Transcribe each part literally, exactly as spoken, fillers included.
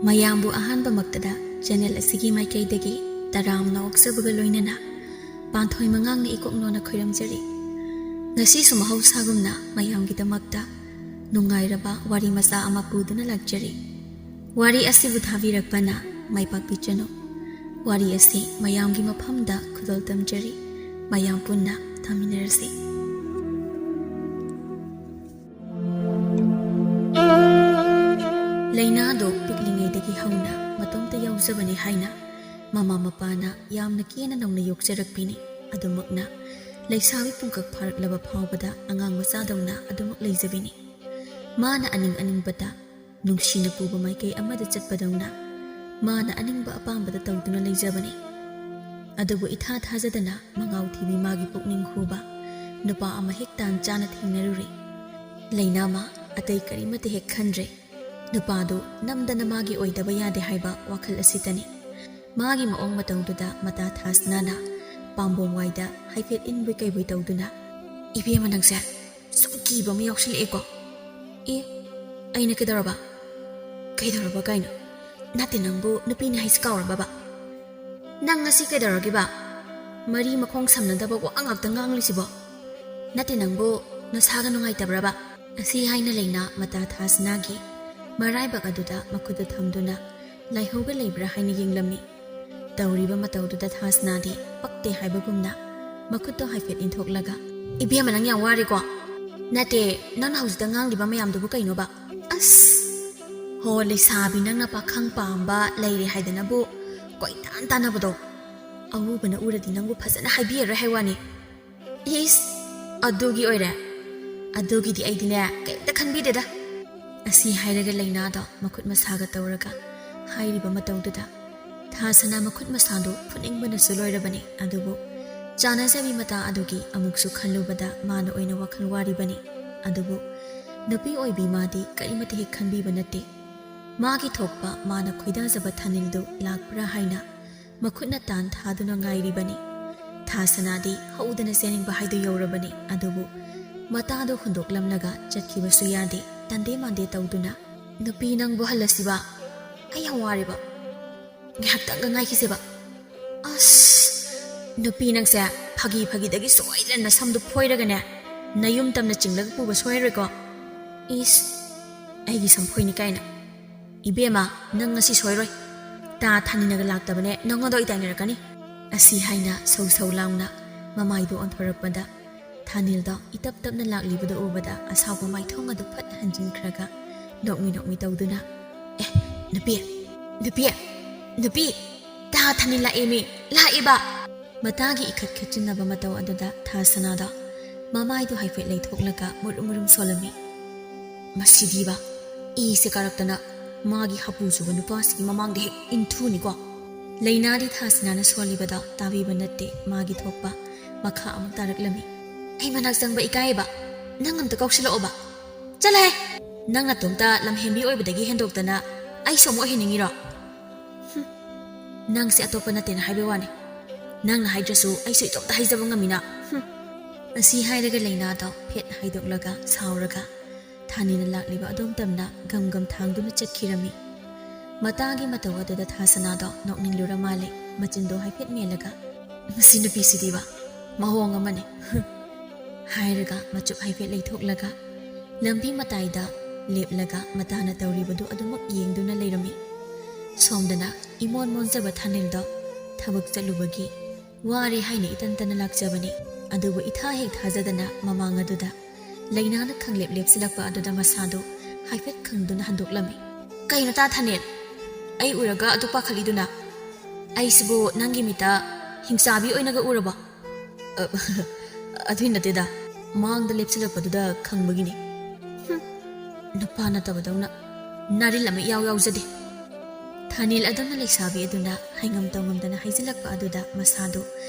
ꯃꯌꯥꯝꯕꯨ ꯑꯍꯥꯟꯕꯃꯛꯇꯗ ꯆꯦꯅꯦꯜ ꯑꯁꯤꯒꯤ ꯃꯥꯏꯀꯩꯗꯒꯤ ꯇꯔꯥꯝꯅ ꯑꯣꯛꯆꯕꯒ ꯂꯣꯏꯅꯅ ꯄꯥꯟꯊꯣꯏ ꯃꯉꯥꯡꯅ ꯏꯀꯣꯛꯅꯣꯅ ꯈꯣꯏꯔꯝꯖꯔꯤ꯫ ꯉꯁꯤꯁꯨ ꯃꯍꯧꯁꯥꯒꯨꯝꯅ ꯃꯌꯥꯝꯒꯤꯗꯃꯛꯇ ꯅꯨꯡꯉꯥꯏꯔꯕ ꯋꯥꯔꯤ ꯃꯆꯥ ꯑꯃ ꯄꯨꯗꯨꯅ ꯂꯥꯛꯆꯔꯤ꯫ ꯋꯥꯔꯤ ꯑꯁꯤꯕꯨ ꯊꯥꯕꯤꯔꯛꯄꯅ ꯃꯥꯏ ꯄꯥꯛꯄꯤꯆꯅꯨ꯫ ꯋꯥꯔꯤ ꯑꯁꯤ ꯃꯌꯥꯝꯒꯤ ꯃꯐꯝꯗ ꯈꯨꯗꯣꯜ ꯇꯝꯖꯔꯤ꯫ ꯃꯌꯥꯝ ꯄꯨꯟꯅ ꯊꯥꯃꯤꯟꯅꯔꯁꯤ꯫ ꯂꯩꯅꯥꯗꯣ ꯄꯤꯛꯂꯤꯉꯩꯗꯒꯤ ꯍꯧꯅ ꯃꯇꯣꯝꯇ ꯌꯥꯎꯖꯕꯅꯤ ꯍꯥꯏꯅ ꯃꯃꯥ ꯃꯄꯥꯅ ꯌꯥꯝꯅ ꯀꯦꯅ ꯅꯧꯅ ꯌꯣꯛꯆꯔꯛꯄꯤꯅꯤ꯫ ꯑꯗꯨꯃꯛꯅ ꯂꯩꯁꯥꯕꯤ ꯄꯨꯡꯀꯛ ꯐꯥꯔꯛꯂꯕ ꯐꯥꯎꯕꯗ ꯑꯉꯥꯡ ꯃꯆꯥꯗꯧꯅ ꯑꯗꯨꯃꯛ ꯂꯩꯖꯕꯤꯅꯤ꯫ ꯃꯥꯅ ꯑꯅꯤꯡ ꯑꯅꯤꯡꯕꯗ ꯅꯨꯡꯁꯤꯅ ꯄꯨꯕ ꯃꯥꯏꯀꯩ ꯑꯃꯗ ꯆꯠꯄꯗꯧꯅ ꯃꯥꯅ ꯑꯅꯤꯡꯕ ꯑꯄꯥꯝꯕꯗ ꯇꯧꯗꯨꯅ ꯂꯩꯖꯕꯅꯤ꯫ ꯑꯗꯨꯕꯨ ꯏꯊꯥ ꯊꯥꯖꯗꯅ ꯃꯉꯥꯎ ꯊꯤꯕꯤ ꯃꯥꯒꯤ ꯄꯨꯛꯅꯤꯡ ꯍꯨꯕ ꯅꯨꯄꯥ ꯑꯃ ꯍꯦꯛ ꯇꯥꯟ ꯆꯥꯅ ꯊꯦꯡꯅꯔꯨꯔꯦ꯫ ꯂꯩꯅꯥꯃ ꯑꯇꯩ ꯀꯔꯤꯃꯠꯇ ꯍꯦꯛ ꯈꯟꯗ꯭ꯔꯦ꯫ ꯅꯨꯄꯥꯗꯨ ꯅꯝꯗꯅ ꯃꯥꯒꯤ ꯑꯣꯏꯗꯕ ꯌꯥꯗꯦ ꯍꯥꯏꯕ ꯋꯥꯈꯜ ꯑꯁꯤꯇꯅꯤ꯫ ꯃꯥꯒꯤ ꯃꯑꯣꯡ ꯃꯇꯧꯗꯨꯗ ꯃꯇꯥ ꯊꯥꯁꯅꯥꯅ ꯄꯥꯝꯕꯣꯝ ꯋꯥꯏꯗ ꯍꯥꯏꯐꯦꯠ ꯏꯟꯕꯣꯏ ꯀꯩꯕꯣꯏ ꯇꯧꯗꯨꯅ, "ꯏꯕꯦꯝꯃ, ꯅꯪꯁꯦ ꯁꯨꯝ ꯀꯤꯕ ꯑꯃ ꯌꯥꯎꯁꯤꯜꯂꯛꯑꯦꯀꯣ?" "ꯑꯦ, ꯑꯩꯅ ꯀꯩꯗꯧꯔꯕ?" "ꯀꯩꯗꯧꯔꯕ ꯀꯥꯏꯅ? ꯅꯠꯇꯦ, ꯅꯪꯕꯨ ꯅꯨꯄꯤꯅꯤ ꯍꯥꯏꯁꯤ ꯀꯥꯎꯔꯕꯕ? ꯅꯪ ꯉꯁꯤ ꯀꯩꯗꯧꯔꯒꯦꯕ? ꯃꯔꯤ ꯃꯈꯣꯡ ꯁꯝꯅꯗꯕ ꯋꯥ ꯉꯥꯛꯇ ꯉꯥꯡꯂꯤꯁꯤꯕꯣ? ꯅꯠꯇꯦ, ꯅꯪꯕꯨ ꯅꯁꯥꯒ ꯅꯨꯡꯉꯥꯏꯇꯕ꯭ꯔꯕ?" ꯑꯁꯤ ꯍꯥꯏꯅ ꯂꯩꯅꯥ ꯃꯇꯥ ꯊꯥꯁꯅꯥꯒꯤ ꯃꯔꯥꯏꯕꯛ ꯑꯗꯨꯗ ꯃꯈꯨꯠꯇꯨ ꯊꯝꯗꯨꯅ ꯂꯥꯏꯍꯧꯒ ꯂꯩꯕ꯭ꯔꯥ ꯍꯥꯏꯅ ꯌꯦꯡꯂꯝꯃꯤ꯫ ꯇꯧꯔꯤꯕ ꯃꯇꯧꯗꯨꯗ ꯊꯥꯁꯅꯥꯗꯤ ꯄꯛꯇꯦ ꯍꯥꯏꯕꯒꯨꯝꯅ ꯃꯈꯨꯠꯇꯣ ꯍꯥꯏꯐꯦꯠ ꯏꯟꯊꯣꯛꯂꯒ, "ꯏꯕꯦꯝꯃ, ꯅꯪ ꯌꯥꯝ ꯋꯥꯔꯦꯀꯣ?" "ꯅꯠꯇꯦ, ꯅꯪꯅ ꯍꯧꯖꯤꯛꯇ ꯉꯥꯡꯂꯤꯕ ꯃꯌꯥꯝꯗꯨꯕꯨ ꯀꯩꯅꯣꯕ?" "ꯑꯁ, ꯍꯣ, ꯂꯩꯁꯥꯕꯤ, ꯅꯪꯅ ꯄꯥꯈꯪ ꯄꯥꯝꯕ ꯂꯩꯔꯦ ꯍꯥꯏꯗꯅꯕꯨ ꯀꯣꯏꯇꯥꯟ ꯇꯥꯟꯅꯕꯗꯣ, ꯑꯎꯕꯅ ꯎꯔꯗꯤ ꯅꯪꯕꯨ ꯐꯖꯅ ꯍꯥꯏꯕꯤꯔꯔꯣꯏ ꯍꯥꯏ ꯋꯥꯅꯤ꯫" "ꯏꯁ, ꯑꯗꯨꯒꯤ ꯑꯣꯏꯔꯦ? ꯑꯗꯨꯒꯤꯗꯤ ꯑꯩꯗꯤꯅꯦ ꯀꯩꯝꯇ ꯈꯟꯕꯤꯗꯦꯗ꯫" ꯑꯁꯤ ꯍꯥꯏꯔꯒ ꯂꯩꯅꯥꯗꯣ ꯃꯈꯨꯠ ꯃꯁꯥꯒ ꯇꯧꯔꯒ ꯍꯥꯏꯔꯤꯕ ꯃꯇꯧꯗꯨꯗ ꯊꯥꯁꯅꯥ ꯃꯈꯨꯠ ꯃꯁꯥꯗꯨ ꯐꯨꯅꯤꯡꯕꯅꯁꯨ ꯂꯣꯏꯔꯕꯅꯤ꯫ ꯑꯗꯨꯕꯨ ꯆꯥꯟꯅꯖꯕꯤ ꯃꯇꯥ ꯑꯗꯨꯒꯤ ꯑꯃꯨꯛꯁꯨ ꯈꯜꯂꯨꯕꯗ ꯃꯥꯅ ꯑꯣꯏꯅ ꯋꯥꯈꯜ ꯋꯥꯔꯤꯕꯅꯤ꯫ ꯑꯗꯨꯕꯨ ꯅꯨꯄꯤ ꯑꯣꯏꯕꯤ ꯃꯥꯗꯤ ꯀꯔꯤꯃꯠꯇ ꯍꯦꯛ ꯈꯟꯕꯤꯕ ꯅꯠꯇꯦ꯫ ꯃꯥꯒꯤ ꯊꯣꯛꯄ ꯃꯥꯅ ꯈꯣꯏꯗꯥꯖꯕ ꯊꯥꯅꯤꯜꯗꯨ ꯂꯥꯛꯄ꯭ꯔꯥ ꯍꯥꯏꯅ ꯃꯈꯨꯠꯅ ꯇꯥꯟ ꯊꯥꯗꯨꯅ ꯉꯥꯏꯔꯤꯕꯅꯤ꯫ ꯊꯥꯁꯅꯥꯗꯤ ꯍꯧꯗꯅ ꯆꯦꯟꯅꯤꯡꯕ ꯍꯥꯏꯗꯨ ꯌꯧꯔꯕꯅꯤ꯫ ꯑꯗꯨꯕꯨ ꯃꯇꯥꯗꯨ ꯍꯨꯟꯗꯣꯛꯂꯝꯂꯒ ꯆꯠꯈꯤꯕꯁꯨ ꯌꯥꯗꯦ꯫ ꯇꯟꯗꯦ ꯃꯥꯟꯗꯦ ꯇꯧꯗꯨꯅ, "ꯅꯨꯄꯤ, ꯅꯪꯕꯨ ꯍꯜꯂꯁꯤꯕ?" ꯑꯩ ꯌꯥꯝ ꯋꯥꯔꯦꯕ꯫ ꯉꯥꯏꯍꯥꯛꯇꯪꯒ ꯉꯥꯏꯈꯤꯁꯦꯕ꯫ ꯑꯁ, ꯅꯨꯄꯤ ꯅꯪꯁꯦ ꯐꯥꯒꯤ ꯐꯥꯒꯤꯗꯒꯤ ꯁꯣꯏꯗꯅ ꯅꯁꯝꯗꯨ ꯐꯣꯏꯔꯒꯅꯦ, ꯅꯌꯨꯝ ꯇꯝꯅ ꯆꯤꯡꯂꯒ ꯄꯨꯕ ꯁꯣꯏꯔꯣꯏꯀꯣ꯫ ꯏꯁ, ꯑꯩꯒꯤ ꯁꯝꯐꯣꯏꯅꯤ ꯀꯥꯏꯅ꯫ ꯏꯕꯦꯝꯃ, ꯅꯪ ꯉꯁꯤ ꯁꯣꯏꯔꯣꯏ꯫ ꯇꯥ ꯊꯥꯅꯤꯅꯒ ꯂꯥꯛꯇꯕꯅꯦ, ꯅꯪꯉꯣꯟꯗ ꯑꯣꯏ ꯇꯥꯏꯅꯔꯛꯀꯅꯤ꯫ ꯑꯁꯤ ꯍꯥꯏꯅ ꯁꯧ ꯁꯧ ꯂꯥꯎꯅ ꯃꯃꯥꯏꯗꯨ ꯑꯣꯟꯊꯣꯔꯛꯄꯗ, ꯊꯥꯅꯤꯜꯗꯣ ꯏꯇꯞ ꯇꯞꯅ ꯂꯥꯛꯂꯤꯕꯗꯨ ꯎꯕꯗ ꯑꯁꯥꯎꯕ ꯃꯥꯏꯊꯣꯡ ꯑꯗꯨ ꯐꯠ ꯍꯟꯖꯤꯟꯈ꯭ꯔꯒ ꯅꯣꯛꯃꯤ ꯅꯣꯛꯃꯤ ꯇꯧꯗꯨꯅ, "ꯑꯦ, ꯅꯨꯄꯤ, ꯅꯨꯄꯤ, ꯅꯨꯄꯤ, ꯇꯥ ꯊꯥꯅꯤꯜ ꯂꯥꯛꯑꯦꯃꯤ, ꯂꯥꯛꯑꯦꯕ!" ꯃꯇꯥꯒꯤ ꯏꯈꯠ ꯈꯠꯆꯤꯟꯅꯕ ꯃꯇꯧ ꯑꯗꯨꯗ ꯊꯥꯁꯅꯥꯗꯣ ꯃꯃꯥꯏꯗꯨ ꯍꯥꯏꯐꯦꯠ ꯂꯩꯊꯣꯛꯂꯒ ꯃꯨꯔꯨꯝ ꯃꯨꯔꯨꯝ ꯁꯣꯜꯂꯝꯃꯤ꯫ "ꯃꯁꯤꯗꯤꯕ, ꯏꯁꯦ ꯀꯥꯔꯛꯇꯅ ꯃꯥꯒꯤ ꯍꯥꯄꯨ ꯆꯨꯕ ꯅꯨꯄꯥꯁꯤꯒꯤ ꯃꯃꯥꯡꯗ ꯍꯦꯛ ꯏꯟꯊꯨꯅꯤꯀꯣ!" ꯂꯩꯅꯥꯗꯤ ꯊꯥꯁꯅꯥꯅ ꯁꯣꯜꯂꯤꯕꯗꯣ ꯇꯥꯕꯤꯕ ꯅꯠꯇꯦ, ꯃꯥꯒꯤ ꯊꯣꯛꯄ ꯃꯈꯥ ꯑꯃꯨꯛ ꯇꯥꯔꯛꯂꯝꯃꯤ꯫ "ꯑꯩ ꯃꯅꯥꯛ ꯆꯪꯕ ꯏꯀꯥꯏꯌꯦꯕ, ꯅꯪ ꯑꯝꯇ ꯀꯧꯁꯤꯜꯂꯛꯑꯣꯕ꯫ ꯆꯠꯂꯍꯦ! ꯅꯪ ꯅꯇꯣꯝꯇ ꯂꯝꯍꯦꯟꯕꯤ ꯑꯣꯏꯕꯗꯒꯤ ꯍꯦꯟꯗꯣꯛꯇꯅ ꯑꯩꯁꯨ ꯑꯃꯨꯛ ꯑꯣꯏꯍꯟꯅꯤꯡꯉꯤꯔꯣ? ꯍꯨꯝ, ꯅꯪꯁꯦ ꯑꯇꯣꯞꯄ ꯅꯠꯇꯦꯅ ꯍꯥꯏꯕꯩ ꯋꯥꯅꯤ꯫ ꯅꯪꯅ ꯍꯥꯏꯗ꯭ꯔꯁꯨ ꯑꯩꯁꯨ ꯏꯇꯣꯝꯇ ꯍꯥꯏꯖꯕ ꯉꯝꯃꯤꯅ꯫ ꯍꯨꯝ!" ꯑꯁꯤ ꯍꯥꯏꯔꯒ ꯂꯩꯅꯥꯗꯣ ꯐꯦꯠ ꯍꯥꯏꯗꯣꯛꯂꯒ ꯁꯥꯎꯔꯒ ꯊꯥꯅꯤꯅ ꯂꯥꯛꯂꯤꯕ ꯑꯗꯣꯝ ꯇꯝꯅ ꯒꯝ ꯒꯝ ꯊꯥꯡꯗꯨꯅ ꯆꯠꯈꯤꯔꯝꯃꯤ꯫ ꯃꯇꯥꯒꯤ ꯃꯇꯧ ꯑꯗꯨꯗ ꯊꯥꯁꯅꯥꯗꯣ ꯅꯣꯛꯅꯤꯡꯂꯨꯔ ꯃꯥꯜꯂꯦ꯫ ꯃꯆꯤꯟꯗꯣ ꯍꯥꯏꯐꯦꯠ ꯃꯦꯜꯂꯒ, "ꯃꯁꯤ ꯅꯨꯄꯤꯁꯤꯗꯤꯕ ꯃꯑꯣꯡ ꯑꯃꯅꯤ!" ꯍꯥꯏꯔꯒ ꯃꯆꯨꯞ ꯍꯥꯏꯐꯦꯠ ꯂꯩꯊꯣꯛꯂꯒ ꯂꯝꯕꯤ ꯃꯇꯥꯏꯗ ꯂꯦꯞꯂꯒ ꯃꯇꯥꯅ ꯇꯧꯔꯤꯕꯗꯨ ꯑꯗꯨꯃꯛ ꯌꯦꯡꯗꯨꯅ ꯂꯩꯔꯝꯃꯤ꯫ ꯁꯣꯝꯗꯅ ꯏꯃꯣꯟ ꯃꯣꯟꯖꯕ ꯊꯥꯅꯤꯜꯗꯣ ꯊꯕꯛ ꯆꯠꯂꯨꯕꯒꯤ ꯋꯥꯔꯦ ꯍꯥꯏꯅ ꯏꯇꯟ ꯇꯟꯅ ꯂꯥꯛꯆꯕꯅꯤ꯫ ꯑꯗꯨꯕꯨ ꯏꯊꯥ ꯍꯦꯛ ꯊꯥꯖꯗꯅ ꯃꯃꯥꯡ ꯑꯗꯨꯗ ꯂꯩꯅꯥꯅ ꯈꯪꯂꯦꯞ ꯂꯦꯞꯁꯤꯜꯂꯛꯄ ꯑꯗꯨꯗ ꯃꯁꯥꯗꯨ ꯍꯥꯏꯐꯦꯠ ꯈꯪꯗꯨꯅ ꯍꯟꯗꯣꯛꯂꯝꯃꯤ꯫ "ꯀꯩꯅꯣ ꯇꯥ ꯊꯥꯅꯤꯜ? ꯑꯩ ꯎꯔꯒ ꯑꯗꯨ ꯄꯥꯈꯠꯂꯤꯗꯨꯅ? ꯑꯩꯁꯤꯕꯨ ꯅꯪꯒꯤ ꯃꯤꯠꯇ ꯍꯤꯡꯆꯥꯕꯤ ꯑꯣꯏꯅꯒ ꯎꯔꯕꯣ?" "ꯑ, ꯑꯗꯨꯏ ꯅꯠꯇꯦꯗ, ꯃꯥꯡꯗ ꯂꯦꯞꯁꯤꯜꯂꯛꯄꯗꯨꯗ ꯈꯪꯕꯒꯤꯅꯤ꯫" ꯍꯨꯝ, ꯅꯨꯄꯥ ꯅꯠꯇꯕꯗꯧꯅ ꯅꯥꯔꯤꯜ ꯑꯃ ꯏꯌꯥꯎ ꯌꯥꯎꯖꯗꯦ꯫ ꯊꯥꯅꯤꯜ ꯑꯗꯨꯝꯅ ꯂꯩꯁꯥꯕꯤ ꯑꯗꯨꯅ ꯍꯥꯏꯉꯝ ꯇꯧꯉꯝꯗꯅ ꯍꯥꯏꯖꯤꯜꯂꯛꯄ ꯑꯗꯨꯗ ꯃꯁꯥꯗꯨ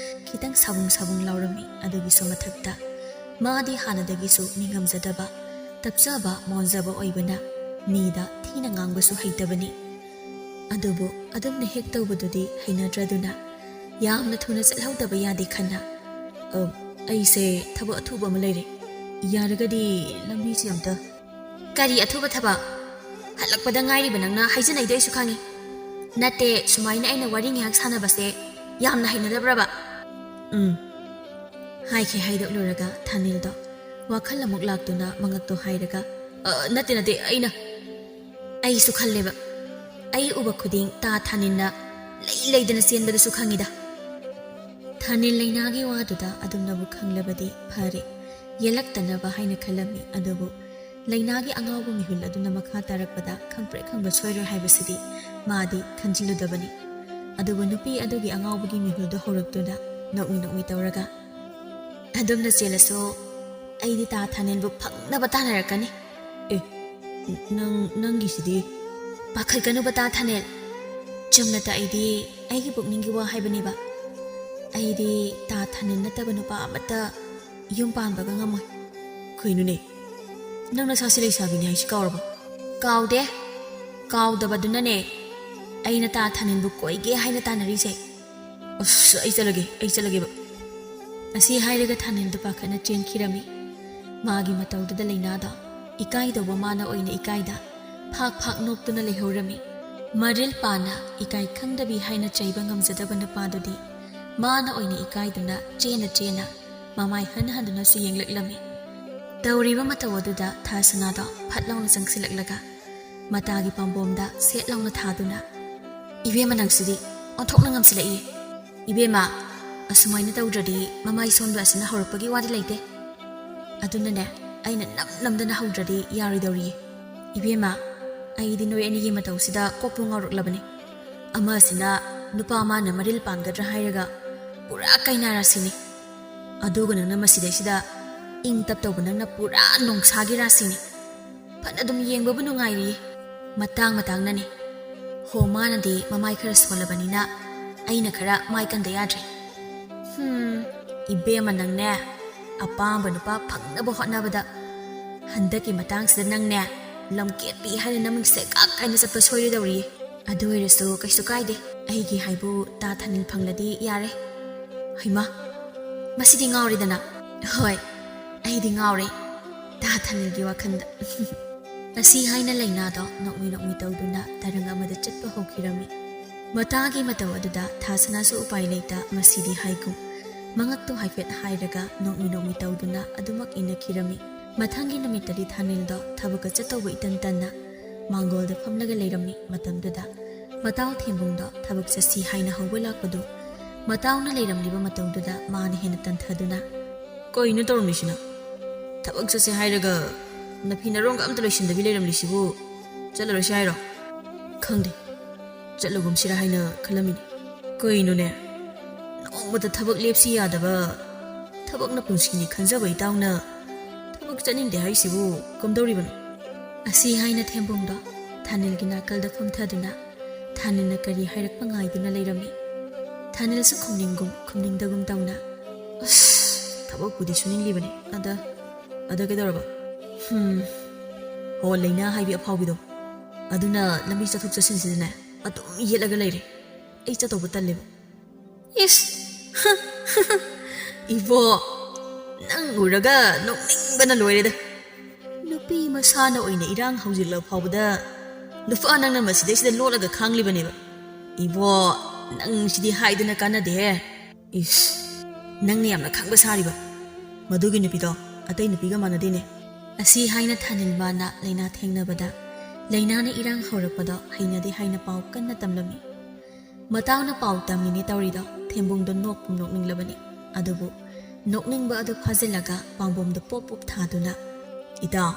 ꯈꯤꯇꯪ ꯁꯥꯕꯨꯡ ꯁꯥꯕꯨꯡ ꯂꯥꯎꯔꯝꯃꯤ꯫ ꯑꯗꯨꯒꯤꯁꯨ ꯃꯊꯛꯇ ꯃꯥꯗꯤ ꯍꯥꯟꯅꯗꯒꯤꯁꯨ ꯅꯤꯡꯉꯝꯖꯗꯕ, ꯇꯞꯆꯕ, ꯃꯣꯟꯖꯕ ꯑꯣꯏꯕꯅ ꯃꯤꯗ ꯊꯤꯅ ꯉꯥꯡꯕꯁꯨ ꯍꯩꯇꯕꯅꯤ꯫ ꯑꯗꯨꯕꯨ ꯑꯗꯨꯝꯅ ꯍꯦꯛ ꯇꯧꯕꯗꯨꯗꯤ ꯍꯩꯅꯗ꯭ꯔꯗꯨꯅ, "ꯌꯥꯝꯅ ꯊꯨꯅ ꯆꯠꯍꯧꯗꯕ ꯌꯥꯗꯦ ꯈꯟꯅ, "ꯑ, ꯑꯩꯁꯦ ꯊꯕꯛ ꯑꯊꯨꯕ ꯑꯃ ꯂꯩꯔꯦ꯫ ꯌꯥꯔꯒꯗꯤ ꯂꯝꯕꯤꯁꯤ ꯑꯝꯇ"꯫ "ꯀꯔꯤ ꯑꯊꯨꯕ ꯊꯕꯛ?" ꯍꯜꯂꯛꯄꯗ ꯉꯥꯏꯔꯤꯕ ꯅꯪꯅ ꯍꯥꯏꯖꯤꯟꯅꯩꯗꯣ ꯑꯩꯁꯨ ꯈꯪꯉꯤ꯫ ꯅꯠꯇꯦ, ꯁꯨꯃꯥꯏꯅ ꯑꯩꯅ ꯋꯥꯔꯤ ꯉꯥꯏꯍꯥꯛ ꯁꯥꯟꯅꯕꯁꯦ ꯌꯥꯝꯅ ꯍꯩꯅꯗꯕ꯭ꯔꯕ? ꯎꯝ, ꯍꯥꯏꯈꯤ ꯍꯥꯏꯗꯣꯛꯂꯨꯔꯒ ꯊꯥꯅꯤꯜꯗꯣ ꯋꯥꯈꯜ ꯑꯃꯨꯛ ꯂꯥꯛꯇꯨꯅ ꯃꯉꯛꯇꯣ ꯍꯥꯏꯔꯒ, "ꯑ, ꯅꯠꯇꯦ, ꯅꯠꯇꯦ, ꯑꯩꯅ, ꯑꯩꯁꯨ ꯈꯜꯂꯦꯕ꯫ ꯑꯩ ꯎꯕ ꯈꯨꯗꯤꯡ ꯇꯥ ꯊꯥꯅꯤꯜꯅ ꯂꯩ ꯂꯩꯗꯅ ꯆꯦꯟꯕꯗꯨꯁꯨ ꯈꯪꯉꯤꯗ꯫" ꯊꯥꯅꯤꯜ ꯂꯩꯅꯥꯒꯤ ꯋꯥꯗꯨꯗ ꯑꯗꯨꯝꯅꯕꯨ ꯈꯪꯂꯕꯗꯤ ꯐꯔꯦ, ꯌꯦꯜꯂꯛꯇꯅꯕ ꯍꯥꯏꯅ ꯈꯜꯂꯝꯃꯤ꯫ ꯑꯗꯨꯕꯨ ꯂꯩꯅꯥꯒꯤ ꯑꯉꯥꯎꯕ ꯃꯤꯍꯨꯜ ꯑꯗꯨꯅ ꯃꯈꯥ ꯇꯥꯔꯛꯄꯗ ꯈꯪꯄ꯭ꯔꯦꯛ ꯈꯪꯕ ꯁꯣꯏꯔꯣꯏ ꯍꯥꯏꯕꯁꯤꯗꯤ ꯃꯥꯗꯤ ꯈꯟꯖꯤꯜꯂꯨꯗꯕꯅꯤ꯫ ꯑꯗꯨꯕꯨ ꯅꯨꯄꯤ ꯑꯗꯨꯒꯤ ꯑꯉꯥꯎꯕꯒꯤ ꯃꯤꯍꯨꯜꯗꯨ ꯍꯧꯔꯛꯇꯨꯅ ꯅꯣꯛꯃꯤ ꯅꯣꯛꯃꯤ ꯇꯧꯔꯒ, "ꯑꯗꯨꯝꯅ ꯆꯦꯜꯂꯁꯨ ꯑꯩꯗꯤ ꯇꯥ ꯊꯥꯅꯦꯜꯕꯨ ꯐꯪꯅꯕ ꯇꯥꯟꯅꯔꯛꯀꯅꯤ꯫" "ꯑꯦ, ꯅꯪ, ꯅꯪꯒꯤꯁꯤꯗꯤ?" "ꯄꯥꯈꯠꯀꯅꯨꯕ ꯇꯥ ꯊꯥꯅꯦꯜ, ꯆꯨꯝꯅꯇ ꯑꯩꯗꯤ ꯑꯩꯒꯤ ꯄꯨꯛꯅꯤꯡꯒꯤ ꯋꯥ ꯍꯥꯏꯕꯅꯦꯕ꯫ ꯑꯩꯗꯤ ꯇꯥ ꯊꯥꯅꯦꯜ ꯅꯠꯇꯕ ꯅꯨꯄꯥ ꯑꯃꯠꯇ ꯌꯨꯝ ꯄꯥꯟꯕꯒ ꯉꯝꯃꯣꯏ꯫" "ꯀꯩꯅꯣꯅꯦ, ꯅꯪ ꯅꯁꯥꯁꯤ ꯂꯩꯁꯥꯕꯤꯅꯤ ꯍꯥꯏꯁꯤ ꯀꯥꯎꯔꯕ?" "ꯀꯥꯎꯗꯦ꯫ ꯀꯥꯎꯗꯕꯗꯨꯅꯅꯦ ꯑꯩꯅ ꯇꯥ ꯊꯥꯅꯤꯜꯕꯨ ꯀꯣꯏꯒꯦ ꯍꯥꯏꯅ ꯇꯥꯟꯅꯔꯤꯁꯦ꯫" "ꯑꯁ, ꯑꯩ ꯆꯠꯂꯒꯦ, ꯑꯩ ꯆꯠꯂꯒꯦꯕ꯫" ꯑꯁꯤ ꯍꯥꯏꯔꯒ ꯊꯥꯅꯤꯜꯗꯨ ꯄꯥꯈꯠꯅ ꯆꯦꯟꯈꯤꯔꯝꯃꯤ꯫ ꯃꯥꯒꯤ ꯃꯇꯧꯗꯨꯗ ꯂꯩꯅꯥꯗꯣ ꯏꯀꯥꯏꯗꯧꯕ ꯃꯥꯅ ꯑꯣꯏꯅ ꯏꯀꯥꯏꯗ ꯐꯥꯛ ꯐꯥꯛ ꯅꯣꯛꯇꯨꯅ ꯂꯩꯍꯧꯔꯝꯃꯤ꯫ ꯃꯔꯤꯜ ꯄꯥꯟꯅ ꯏꯀꯥꯏ ꯈꯪꯗꯕꯤ ꯍꯥꯏꯅ ꯆꯩꯕ ꯉꯝꯖꯗꯕ ꯅꯨꯄꯥꯗꯨꯗꯤ ꯃꯥꯅ ꯑꯣꯏꯅ ꯏꯀꯥꯏꯗꯨꯅ ꯆꯦꯅ ꯆꯦꯅ ꯃꯃꯥꯏ ꯍꯟ ꯍꯟꯗꯨꯅꯁꯨ ꯌꯦꯡꯂꯛꯂꯝꯃꯤ꯫ ꯇꯧꯔꯤꯕ ꯃꯇꯧ ꯑꯗꯨꯗ ꯊꯥꯁꯅꯥꯗꯣ ꯐꯠ ꯂꯥꯎꯅ ꯆꯪꯁꯤꯜꯂꯛꯂꯒ ꯃꯇꯥꯒꯤ ꯄꯥꯝꯕꯣꯝꯗ ꯁꯦꯠ ꯂꯥꯎꯅ ꯊꯥꯗꯨꯅ, "ꯏꯕꯦꯝꯃ, ꯅꯪꯁꯤꯗꯤ ꯑꯣꯟꯊꯣꯛꯅ ꯉꯝꯁꯤꯜꯂꯛꯏ꯫ ꯏꯕꯦꯝꯃ, ꯑꯁꯨꯃꯥꯏꯅ ꯇꯧꯗ꯭ꯔꯗꯤ ꯃꯃꯥꯏ ꯁꯣꯟꯕ ꯑꯁꯤꯅ ꯍꯧꯔꯛꯄꯒꯤ ꯋꯥꯗꯤ ꯂꯩꯇꯦ꯫ ꯑꯗꯨꯅꯅꯦ, ꯑꯩꯅ ꯅꯝ ꯅꯝꯗꯅ ꯍꯧꯗ꯭ꯔꯗꯤ ꯌꯥꯔꯣꯏꯗꯧꯔꯤꯌꯦ꯫ ꯏꯕꯦꯝꯃ, ꯑꯩꯗꯤ ꯅꯣꯏ ꯑꯅꯤꯒꯤ ꯃꯇꯧꯁꯤꯗ ꯀꯣꯛꯄꯨ ꯉꯥꯎꯔꯛꯂꯕꯅꯤ꯫ ꯑꯃꯁꯤꯅ ꯅꯨꯄꯥ ꯃꯥꯅ ꯃꯔꯤꯜ ꯄꯥꯟꯒꯗ꯭ꯔꯥ ꯍꯥꯏꯔꯒ ꯄꯨꯔꯥ ꯀꯩꯅꯥ ꯔꯥꯁꯤꯅꯤ꯫ ꯑꯗꯨꯒ ꯅꯪꯅ ꯃꯁꯤꯗꯩꯁꯤꯗ ꯏꯪ ꯇꯞ ꯇꯧꯕ ꯅꯪꯅ ꯄꯨꯔꯥ ꯅꯣꯡꯁꯥꯒꯤ ꯔꯥꯁꯤꯅꯤ꯫ ꯐꯅ ꯑꯗꯨꯝ ꯌꯦꯡꯕꯕꯨ ꯅꯨꯡꯉꯥꯏꯔꯤꯌꯦ꯫ ꯃꯇꯥꯡ ꯃꯇꯥꯡꯅꯅꯦ꯫ ꯍꯣ, ꯃꯥꯅꯗꯤ ꯃꯃꯥꯏ ꯈꯔ ꯁꯣꯜꯂꯕꯅꯤꯅ ꯑꯩꯅ ꯈꯔ ꯃꯥꯏ ꯀꯟꯗ ꯌꯥꯗ꯭ꯔꯦ꯫ ꯍꯨꯝ, ꯏꯕꯦꯝꯃ, ꯅꯪꯅꯦ ꯑꯄꯥꯝꯕ ꯅꯨꯄꯥ ꯐꯪꯅꯕ ꯍꯣꯠꯅꯕꯗ ꯍꯟꯗꯛꯀꯤ ꯃꯇꯥꯡꯁꯤꯗ ꯅꯪꯅꯦ ꯂꯝꯀꯦꯠꯄꯤ ꯍꯥꯏꯅ ꯅꯃꯤꯡ ꯁꯦꯒꯥꯛ ꯀꯥꯏꯅ ꯆꯠꯄ ꯁꯣꯏꯔꯣꯏꯗꯧꯔꯤꯌꯦ꯫ ꯑꯗꯨ ꯑꯣꯏꯔꯁꯨ ꯀꯩꯁꯨ ꯀꯥꯏꯗꯦ, ꯑꯩꯒꯤ ꯍꯥꯏꯕꯨ ꯇꯥ ꯊꯥꯅꯤꯜ ꯐꯪꯂꯗꯤ ꯌꯥꯔꯦ꯫" ꯍꯩꯃꯥ, ꯃꯁꯤꯗꯤ ꯉꯥꯎꯔꯦꯗꯅ꯫ ꯍꯣꯏ, ꯑꯩꯗꯤ ꯉꯥꯎꯔꯦ ꯇꯥ ꯊꯥꯅꯤꯜꯒꯤ ꯋꯥꯈꯜꯗ꯫ ꯑꯁꯤ ꯍꯥꯏꯅ ꯂꯩꯅꯥꯗꯣ ꯅꯣꯛꯃꯤ ꯅꯣꯛꯃꯤ ꯇꯧꯗꯨꯅ ꯇꯔꯪ ꯑꯃꯗ ꯆꯠꯄ ꯍꯧꯈꯤꯔꯝꯃꯤ꯫ ꯃꯇꯥꯒꯤ ꯃꯇꯧ ꯑꯗꯨꯗ ꯊꯥꯁꯅꯥꯁꯨ ꯎꯄꯥꯏ ꯂꯩꯇ ꯃꯁꯤꯗꯤ ꯍꯥꯏꯒꯨꯝ ꯃꯉꯛꯇꯨ ꯍꯥꯏꯐꯦꯠ ꯍꯥꯏꯔꯒ ꯅꯣꯛꯃꯤ ꯅꯣꯛꯃꯤ ꯇꯧꯗꯨꯅ ꯑꯗꯨꯃꯛ ꯏꯟꯅꯈꯤꯔꯝꯃꯤ꯫ ꯃꯊꯪꯒꯤ ꯅꯨꯃꯤꯠꯇꯗꯤ ꯊꯥꯅꯤꯜꯗꯣ ꯊꯕꯛꯀ ꯆꯠꯇꯧꯕ ꯏꯇꯟ ꯇꯟꯅ ꯃꯥꯡꯒꯣꯜꯗ ꯐꯝꯂꯒ ꯂꯩꯔꯝꯃꯤ꯫ ꯃꯇꯝꯗꯨꯗ ꯃꯇꯥꯎ ꯊꯦꯝꯕꯨꯡꯗꯣ ꯊꯕꯛ ꯆꯠꯁꯤ ꯍꯥꯏꯅ ꯍꯧꯕ ꯂꯥꯛꯄꯗꯨ ꯃꯇꯥꯎꯅ ꯂꯩꯔꯝꯂꯤꯕ ꯃꯇꯧꯗꯨꯗ ꯃꯥꯅ ꯍꯦꯟꯅ ꯇꯟꯊꯗꯨꯅ, "ꯀꯩꯅꯣ ꯇꯧꯔꯝꯃꯤꯁꯤꯅ? ꯊꯕꯛ ꯆꯠꯁꯦ ꯍꯥꯏꯔꯒ ꯅꯐꯤ ꯅꯔꯣꯡꯒ ꯑꯝꯇ ꯂꯣꯏꯁꯤꯟꯗꯕꯤ ꯂꯩꯔꯝꯂꯤꯁꯤꯕꯨ? ꯆꯠꯂꯔꯣꯏꯁꯤ ꯍꯥꯏꯔꯣ?" "ꯈꯪꯗꯦ, ꯆꯠꯂꯒꯨꯝꯁꯤꯔꯥ ꯍꯥꯏꯅ ꯈꯜꯂꯝꯃꯤꯅꯦ꯫ ꯀꯩꯅꯣꯅꯦ, ꯅꯣꯡꯃꯇ ꯊꯕꯛ ꯂꯦꯞꯁꯤ ꯌꯥꯗꯕ, ꯊꯕꯛꯅ ꯄꯨꯟꯁꯤꯅꯤ ꯈꯟꯖꯕ ꯏꯇꯥꯎꯅ ꯊꯕꯛ ꯆꯠꯅꯤꯡꯗꯦ ꯍꯥꯏꯁꯤꯕꯨ ꯀꯝꯗꯧꯔꯤꯕꯅꯣ?" ꯑꯁꯤ ꯍꯥꯏꯅ ꯊꯦꯝꯕꯨꯡꯗꯣ ꯊꯥꯅꯤꯜꯒꯤ ꯅꯥꯀꯜꯗ ꯐꯝꯊꯗꯨꯅ ꯊꯥꯅꯤꯜꯅ ꯀꯔꯤ ꯍꯥꯏꯔꯛꯄ ꯉꯥꯏꯗꯨꯅ ꯂꯩꯔꯝꯃꯤ꯫ ꯊꯥꯅꯤꯜꯁꯨ ꯈꯨꯝꯅꯤꯡꯒꯨꯝ ꯈꯨꯝꯅꯤꯡꯗꯒꯨꯝ ꯇꯧꯅ, "ꯑꯁ, ꯊꯕꯛꯄꯨꯗꯤ ꯁꯨꯅꯤꯡꯂꯤꯕꯅꯤ꯫ ꯑꯗ, ꯑꯗ ꯀꯩꯗꯧꯔꯕ? ꯍꯨꯝ, ꯍꯣ, ꯂꯩꯅꯥ ꯍꯥꯏꯕꯤ ꯑꯐꯥꯎꯕꯤꯗꯣ꯫ ꯑꯗꯨꯅ ꯂꯝꯕꯤ ꯆꯠꯊꯣꯛ ꯆꯠꯁꯤꯟꯁꯤꯗꯅꯦ ꯑꯗꯨꯝ ꯌꯦꯠꯂꯒ ꯂꯩꯔꯦ꯫ ꯑꯩ ꯆꯠꯇꯧꯕ ꯇꯜꯂꯦꯕ꯫" "ꯏꯁ, ꯏꯕꯣ, ꯅꯪ ꯎꯔꯒ ꯅꯣꯛꯅꯤꯡꯕꯅ ꯂꯣꯏꯔꯦꯗ꯫ ꯅꯨꯄꯤ ꯃꯁꯥꯅ ꯑꯣꯏꯅ ꯏꯔꯥꯡ ꯍꯧꯖꯤꯜꯂ ꯐꯥꯎꯕꯗ ꯅꯨꯄꯥ ꯅꯪꯅ ꯃꯁꯤꯗꯩꯁꯤꯗ ꯂꯣꯠꯂꯒ ꯈꯥꯡꯂꯤꯕꯅꯦꯕ꯫ ꯏꯕꯣ, ꯅꯪ ꯁꯤꯗꯤ ꯍꯥꯏꯗꯅ ꯀꯥꯟꯅꯗꯦꯍꯦ꯫ ꯏꯁ, ꯅꯪꯅ ꯌꯥꯝꯅ ꯈꯪꯕ ꯁꯥꯔꯤꯕ꯫ ꯃꯗꯨꯒꯤ ꯅꯨꯄꯤꯗꯣ ꯑꯇꯩ ꯅꯨꯄꯤꯒ ꯃꯥꯟꯅꯗꯦꯅꯦ꯫" ꯑꯁꯤ ꯍꯥꯏꯅ ꯊꯥꯅꯤꯜ ꯃꯥꯅ ꯂꯩꯅꯥ ꯊꯦꯡꯅꯕꯗ ꯂꯩꯅꯥꯅ ꯏꯔꯥꯡ ꯍꯧꯔꯛꯄꯗꯣ ꯍꯩꯅꯗꯦ ꯍꯥꯏꯅ ꯄꯥꯎ ꯀꯟꯅ ꯇꯝꯂꯝꯃꯤ꯫ ꯃꯇꯥꯎꯅ ꯄꯥꯎ ꯇꯝꯃꯤꯅꯦ ꯇꯧꯔꯤꯗꯣ ꯊꯦꯝꯕꯨꯡꯗꯣ ꯅꯣꯛꯄꯨ ꯅꯣꯛꯅꯤꯡꯂꯕꯅꯤ꯫ ꯑꯗꯨꯕꯨ ꯅꯣꯛꯅꯤꯡꯕ ꯑꯗꯨ ꯐꯥꯖꯤꯜꯂꯒ ꯄꯥꯝꯕꯣꯝꯗ ꯄꯣꯞ ꯄꯣꯞ ꯊꯥꯗꯨꯅ, "ꯏꯇꯥꯎ,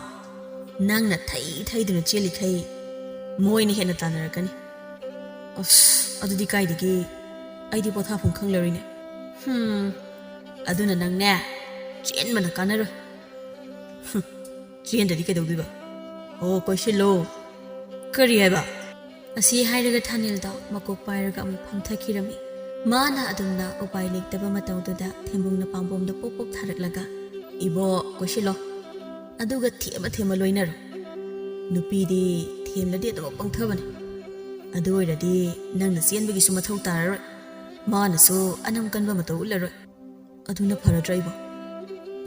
ꯅꯪꯅ ꯊꯩ ꯊꯩꯗꯨꯅ ꯆꯦꯜꯂꯤꯈꯩ ꯃꯣꯏꯅ ꯍꯦꯟꯅ ꯇꯥꯟꯅꯔꯛꯀꯅꯤ꯫" "ꯑꯁ, ꯑꯗꯨꯗꯤ ꯀꯥꯏꯗꯒꯤ? ꯑꯩꯗꯤ ꯄꯣꯊꯥꯐꯝ ꯈꯪꯂꯔꯣꯏꯅꯦ꯫" "ꯍꯨꯝ, ꯑꯗꯨꯅ ꯅꯪꯅꯦ ꯆꯦꯟꯕꯅ ꯀꯥꯟꯅꯔꯣꯏ꯫" "ꯍꯨꯝ, ꯆꯦꯟꯗꯗꯤ ꯀꯩꯗꯧꯗꯣꯏꯕ? ꯑꯣ, ꯀꯣꯏꯁꯤꯜꯂꯣ꯫" "ꯀꯔꯤ ꯍꯥꯏꯕ?" ꯑꯁꯤ ꯍꯥꯏꯔꯒ ꯊꯥꯅꯤꯜꯗꯣ ꯃꯀꯣꯛ ꯄꯥꯏꯔꯒ ꯑꯃꯨꯛ ꯐꯝꯊꯈꯤꯔꯝꯃꯤ꯫ ꯃꯥꯅ ꯑꯗꯨꯝꯅ ꯎꯄꯥꯏ ꯂꯩꯇꯕ ꯃꯇꯧꯗꯨꯗ ꯊꯦꯝꯕꯨꯡꯅ ꯄꯥꯝꯕꯣꯝꯗ ꯄꯣꯞ ꯄꯣꯞ ꯊꯥꯔꯛꯂꯒ, "ꯏꯕꯣ, ꯀꯣꯏꯁꯤꯜꯂꯣ꯫ ꯑꯗꯨꯒ ꯊꯦꯝꯃ ꯊꯦꯝꯃ ꯂꯣꯏꯅꯔꯣ꯫ ꯅꯨꯄꯤꯗꯤ ꯊꯦꯝꯂꯗꯤ ꯑꯗꯨꯃꯛ ꯄꯪꯊꯕꯅꯤ꯫ ꯑꯗꯨ ꯑꯣꯏꯔꯗꯤ ꯅꯪꯅ ꯆꯦꯟꯕꯒꯤꯁꯨ ꯃꯊꯧ ꯇꯥꯔꯔꯣꯏ꯫ ꯃꯥꯅꯁꯨ ꯑꯅꯝ ꯀꯟꯕ ꯃꯇꯧ ꯎꯠꯂꯔꯣꯏ꯫ ꯑꯗꯨꯅ ꯐꯔꯗ꯭ꯔꯥ ꯏꯕꯣ?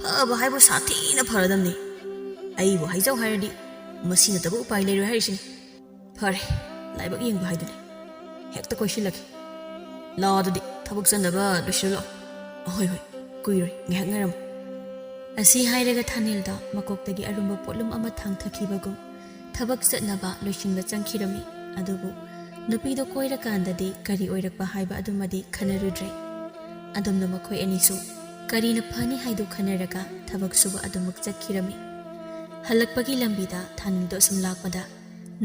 ꯐꯕ ꯍꯥꯏꯕꯨ ꯁꯥꯊꯤꯅ ꯐꯔꯗꯝꯅꯤ꯫ ꯑꯩꯕꯨ ꯍꯥꯏꯖꯧ ꯍꯥꯏꯔꯗꯤ ꯃꯁꯤ ꯅꯠꯇꯕ ꯎꯄꯥꯏ ꯂꯩꯔꯣꯏ ꯍꯥꯏꯔꯤꯁꯤꯅꯤ꯫ ꯐꯔꯦ, ꯂꯥꯏꯕꯛ ꯌꯦꯡꯕ ꯍꯥꯏꯗꯨꯅꯤ꯫ ꯍꯦꯛꯇ ꯀꯣꯏꯁꯤꯜꯂꯒꯦ꯫ ꯂꯥꯛꯑꯣ ꯑꯗꯨꯗꯤ, ꯊꯕꯛ ꯆꯠꯅꯕ ꯂꯣꯏꯁꯤꯜꯂꯣ꯫ ꯍꯣꯏ ꯍꯣꯏ, ꯀꯨꯏꯔꯣꯏ, ꯉꯥꯏꯍꯥꯛ ꯉꯥꯏꯔꯝꯃꯨ꯫ ꯑꯁꯤ ꯍꯥꯏꯔꯒ ꯊꯥꯅꯤꯜꯗ ꯃꯀꯣꯛꯇꯒꯤ ꯑꯔꯨꯝꯕ ꯄꯣꯠꯂꯨꯝ ꯑꯃ ꯊꯥꯡꯊꯈꯤꯕꯒꯨꯝ ꯊꯕꯛ ꯆꯠꯅꯕ ꯂꯣꯏꯁꯤꯟꯕ ꯆꯪꯈꯤꯔꯝꯃꯤ꯫ ꯑꯗꯨꯕꯨ ꯅꯨꯄꯤꯗꯣ ꯀꯣꯏꯔꯀꯥꯟꯗꯗꯤ ꯀꯔꯤ ꯑꯣꯏꯔꯛꯄ ꯍꯥꯏꯕ ꯑꯗꯨꯃꯗꯤ ꯈꯟꯅꯔꯨꯗ꯭ꯔꯦ꯫ ꯑꯗꯨꯝꯅ ꯃꯈꯣꯏ ꯑꯅꯤꯁꯨ ꯀꯔꯤꯅ ꯐꯅꯤ ꯍꯥꯏꯗꯨ ꯈꯟꯅꯔꯒ ꯊꯕꯛ ꯁꯨꯕ ꯑꯗꯨꯃꯛ ꯆꯠꯈꯤꯔꯝꯃꯤ꯫ ꯍꯜꯂꯛꯄꯒꯤ ꯂꯝꯕꯤꯗ ꯊꯥꯅꯤꯜꯗꯣ ꯑꯁꯨꯝ ꯂꯥꯛꯄꯗ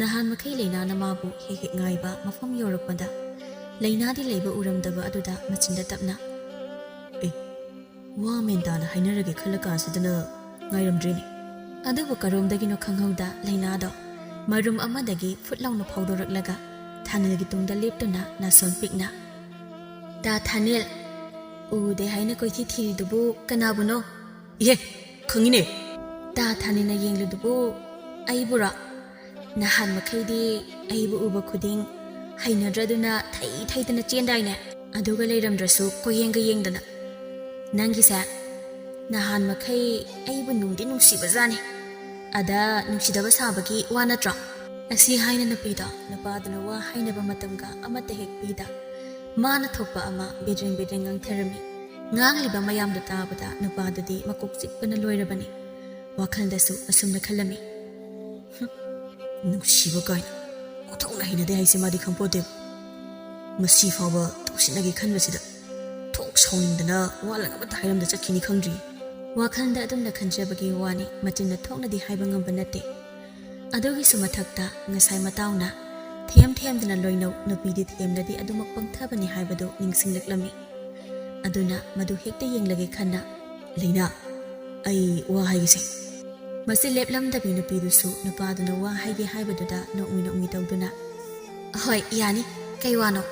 ꯅꯍꯥꯟ ꯃꯈꯩ ꯂꯩꯅꯥꯅ ꯃꯥꯕꯨ ꯍꯦꯛ ꯍꯦꯛ ꯉꯥꯏꯕ ꯃꯐꯝ ꯌꯧꯔꯛꯄꯗ ꯂꯩꯅꯥꯗꯤ ꯂꯩꯕ ꯎꯔꯝꯗꯕ ꯑꯗꯨꯗ ꯃꯆꯤꯟꯗ ꯇꯞꯅ, "ꯑꯦ, ꯋꯥ ꯃꯦꯟ ꯇꯥꯅ ꯍꯥꯏꯅꯔꯒꯦ ꯈꯜꯂ ꯀꯥꯟꯁꯤꯗꯅ ꯉꯥꯏꯔꯝꯗ꯭ꯔꯤꯅꯦ꯫" ꯑꯗꯨꯕꯨ ꯀꯔꯣꯝꯗꯒꯤꯅꯣ ꯈꯪꯍꯧꯗ ꯂꯩꯅꯥꯗꯣ ꯃꯔꯨꯝ ꯑꯃꯗꯒꯤ ꯐꯨꯠ ꯂꯥꯎꯅ ꯐꯥꯎꯗꯣꯔꯛꯂꯒ ꯊꯥꯅꯤꯜꯒꯤ ꯇꯨꯡꯗ ꯂꯦꯞꯇꯨꯅ ꯅꯥꯁꯣꯟ ꯄꯤꯛꯅ, "ꯇꯥ ꯊꯥꯅꯤꯜ, ꯎꯗꯦ ꯍꯥꯏꯅ ꯀꯣꯏꯊꯤ ꯊꯤꯔꯤꯗꯨꯕꯨ ꯀꯅꯥꯕꯨꯅꯣ?" "ꯏꯍꯦ, ꯈꯪꯉꯤꯅꯦ!" "ꯇꯥ ꯊꯥꯅꯤꯜꯅ ꯌꯦꯡꯂꯤꯗꯨꯕꯨ ꯑꯩꯕꯨꯔꯣ? ꯅꯍꯥꯟ ꯃꯈꯩꯗꯤ ꯑꯩꯕꯨ ꯎꯕ ꯈꯨꯗꯤꯡ ꯍꯩꯅꯗ꯭ꯔꯗꯨꯅ ꯊꯩ ꯊꯩꯗꯅ ꯆꯦꯟꯗꯥꯏꯅꯦ? ꯑꯗꯨꯒ ꯂꯩꯔꯝꯗ꯭ꯔꯁꯨ ꯀꯣꯏꯌꯦꯡꯒ ꯌꯦꯡꯗꯅ꯫ ꯅꯪꯒꯤꯁꯦ ꯅꯍꯥꯟ ꯃꯈꯩ ꯑꯩꯕꯨ ꯅꯨꯡꯗꯤ ꯅꯨꯡꯁꯤꯕꯖꯥꯠꯅꯤ꯫ ꯑꯗ ꯅꯨꯡꯁꯤꯗꯕ ꯁꯥꯕꯒꯤ ꯋꯥ ꯅꯠꯇ꯭ꯔꯣ?" ꯑꯁꯤ ꯍꯥꯏꯅ ꯅꯨꯄꯤꯗꯣ ꯅꯨꯄꯥꯗꯨꯅ ꯋꯥ ꯍꯥꯏꯅꯕ ꯃꯇꯝꯒ ꯑꯃꯠꯇ ꯍꯦꯛ ꯄꯤꯗ ꯃꯥꯅ ꯊꯣꯛꯄ ꯑꯃ ꯕꯤꯗ꯭ꯔꯤꯡ ꯕꯤꯗ꯭ꯔꯤꯡ ꯉꯥꯡꯊꯔꯝꯃꯤ꯫ ꯉꯥꯡꯂꯤꯕ ꯃꯌꯥꯝꯗꯨ ꯇꯥꯕꯗ ꯅꯨꯄꯥꯗꯨꯗꯤ ꯃꯀꯣꯛ ꯆꯤꯛꯄꯅ ꯂꯣꯏꯔꯕꯅꯤ꯫ ꯋꯥꯈꯜꯗꯁꯨ ꯑꯁꯨꯝꯅ ꯈꯜꯂꯝꯃꯤ, "ꯍꯨꯝ, ꯅꯨꯡꯁꯤꯕ ꯀꯥꯏꯅ ꯑꯣꯟꯊꯣꯛꯅ ꯍꯩꯅꯗꯦ ꯍꯥꯏꯁꯦ ꯃꯥꯗꯤ ꯈꯪꯄꯣꯠꯇꯦꯕ꯫ ꯃꯁꯤ ꯐꯥꯎꯕ ꯇꯧꯁꯤꯟꯅꯒꯦ ꯈꯟꯕꯁꯤꯗ ꯊꯣꯛ ꯁꯥꯎꯅꯤꯡꯗꯅ ꯋꯥ ꯂꯪ ꯑꯃꯠꯇ ꯍꯥꯏꯔꯝꯗ ꯆꯠꯈꯤꯅꯤ ꯈꯪꯗ꯭ꯔꯤ꯫" ꯋꯥꯈꯜꯗ ꯑꯗꯨꯝꯅ ꯈꯟꯖꯕꯒꯤ ꯋꯥꯅꯤ, ꯃꯆꯤꯟꯅ ꯊꯣꯛꯅꯗꯤ ꯍꯥꯏꯕ ꯉꯝꯕ ꯅꯠꯇꯦ꯫ ꯑꯗꯨꯒꯤꯁꯨ ꯃꯊꯛꯇ ꯉꯁꯥꯏ ꯃꯇꯥꯎꯅ ꯊꯦꯝ ꯊꯦꯝꯗꯅ ꯂꯣꯏꯅꯧ, ꯅꯨꯄꯤꯗꯤ ꯊꯦꯝꯂꯗꯤ ꯑꯗꯨꯃꯛ ꯄꯪꯊꯕꯅꯤ ꯍꯥꯏꯕꯗꯨ ꯅꯤꯡꯁꯤꯡꯂꯛꯂꯝꯃꯤ꯫ ꯑꯗꯨꯅ ꯃꯗꯨ ꯍꯦꯛꯇ ꯌꯦꯡꯂꯒꯦ ꯈꯟꯅ, "ꯂꯩꯅꯥ, ꯑꯩ ꯋꯥ ꯍꯥꯏꯒꯦꯁꯦ꯫" ꯃꯁꯤ ꯂꯦꯞꯂꯝꯗꯕꯤ ꯅꯨꯄꯤꯗꯨꯁꯨ ꯅꯨꯄꯥꯗꯨꯅ ꯋꯥ ꯍꯥꯏꯒꯦ ꯍꯥꯏꯕꯗꯨꯗ ꯅꯣꯛꯃꯤ ꯅꯣꯛꯃꯤ ꯇꯧꯗꯨꯅ, "ꯍꯣꯏ, ꯌꯥꯅꯤ, ꯀꯩ ꯋꯥꯅꯣ?"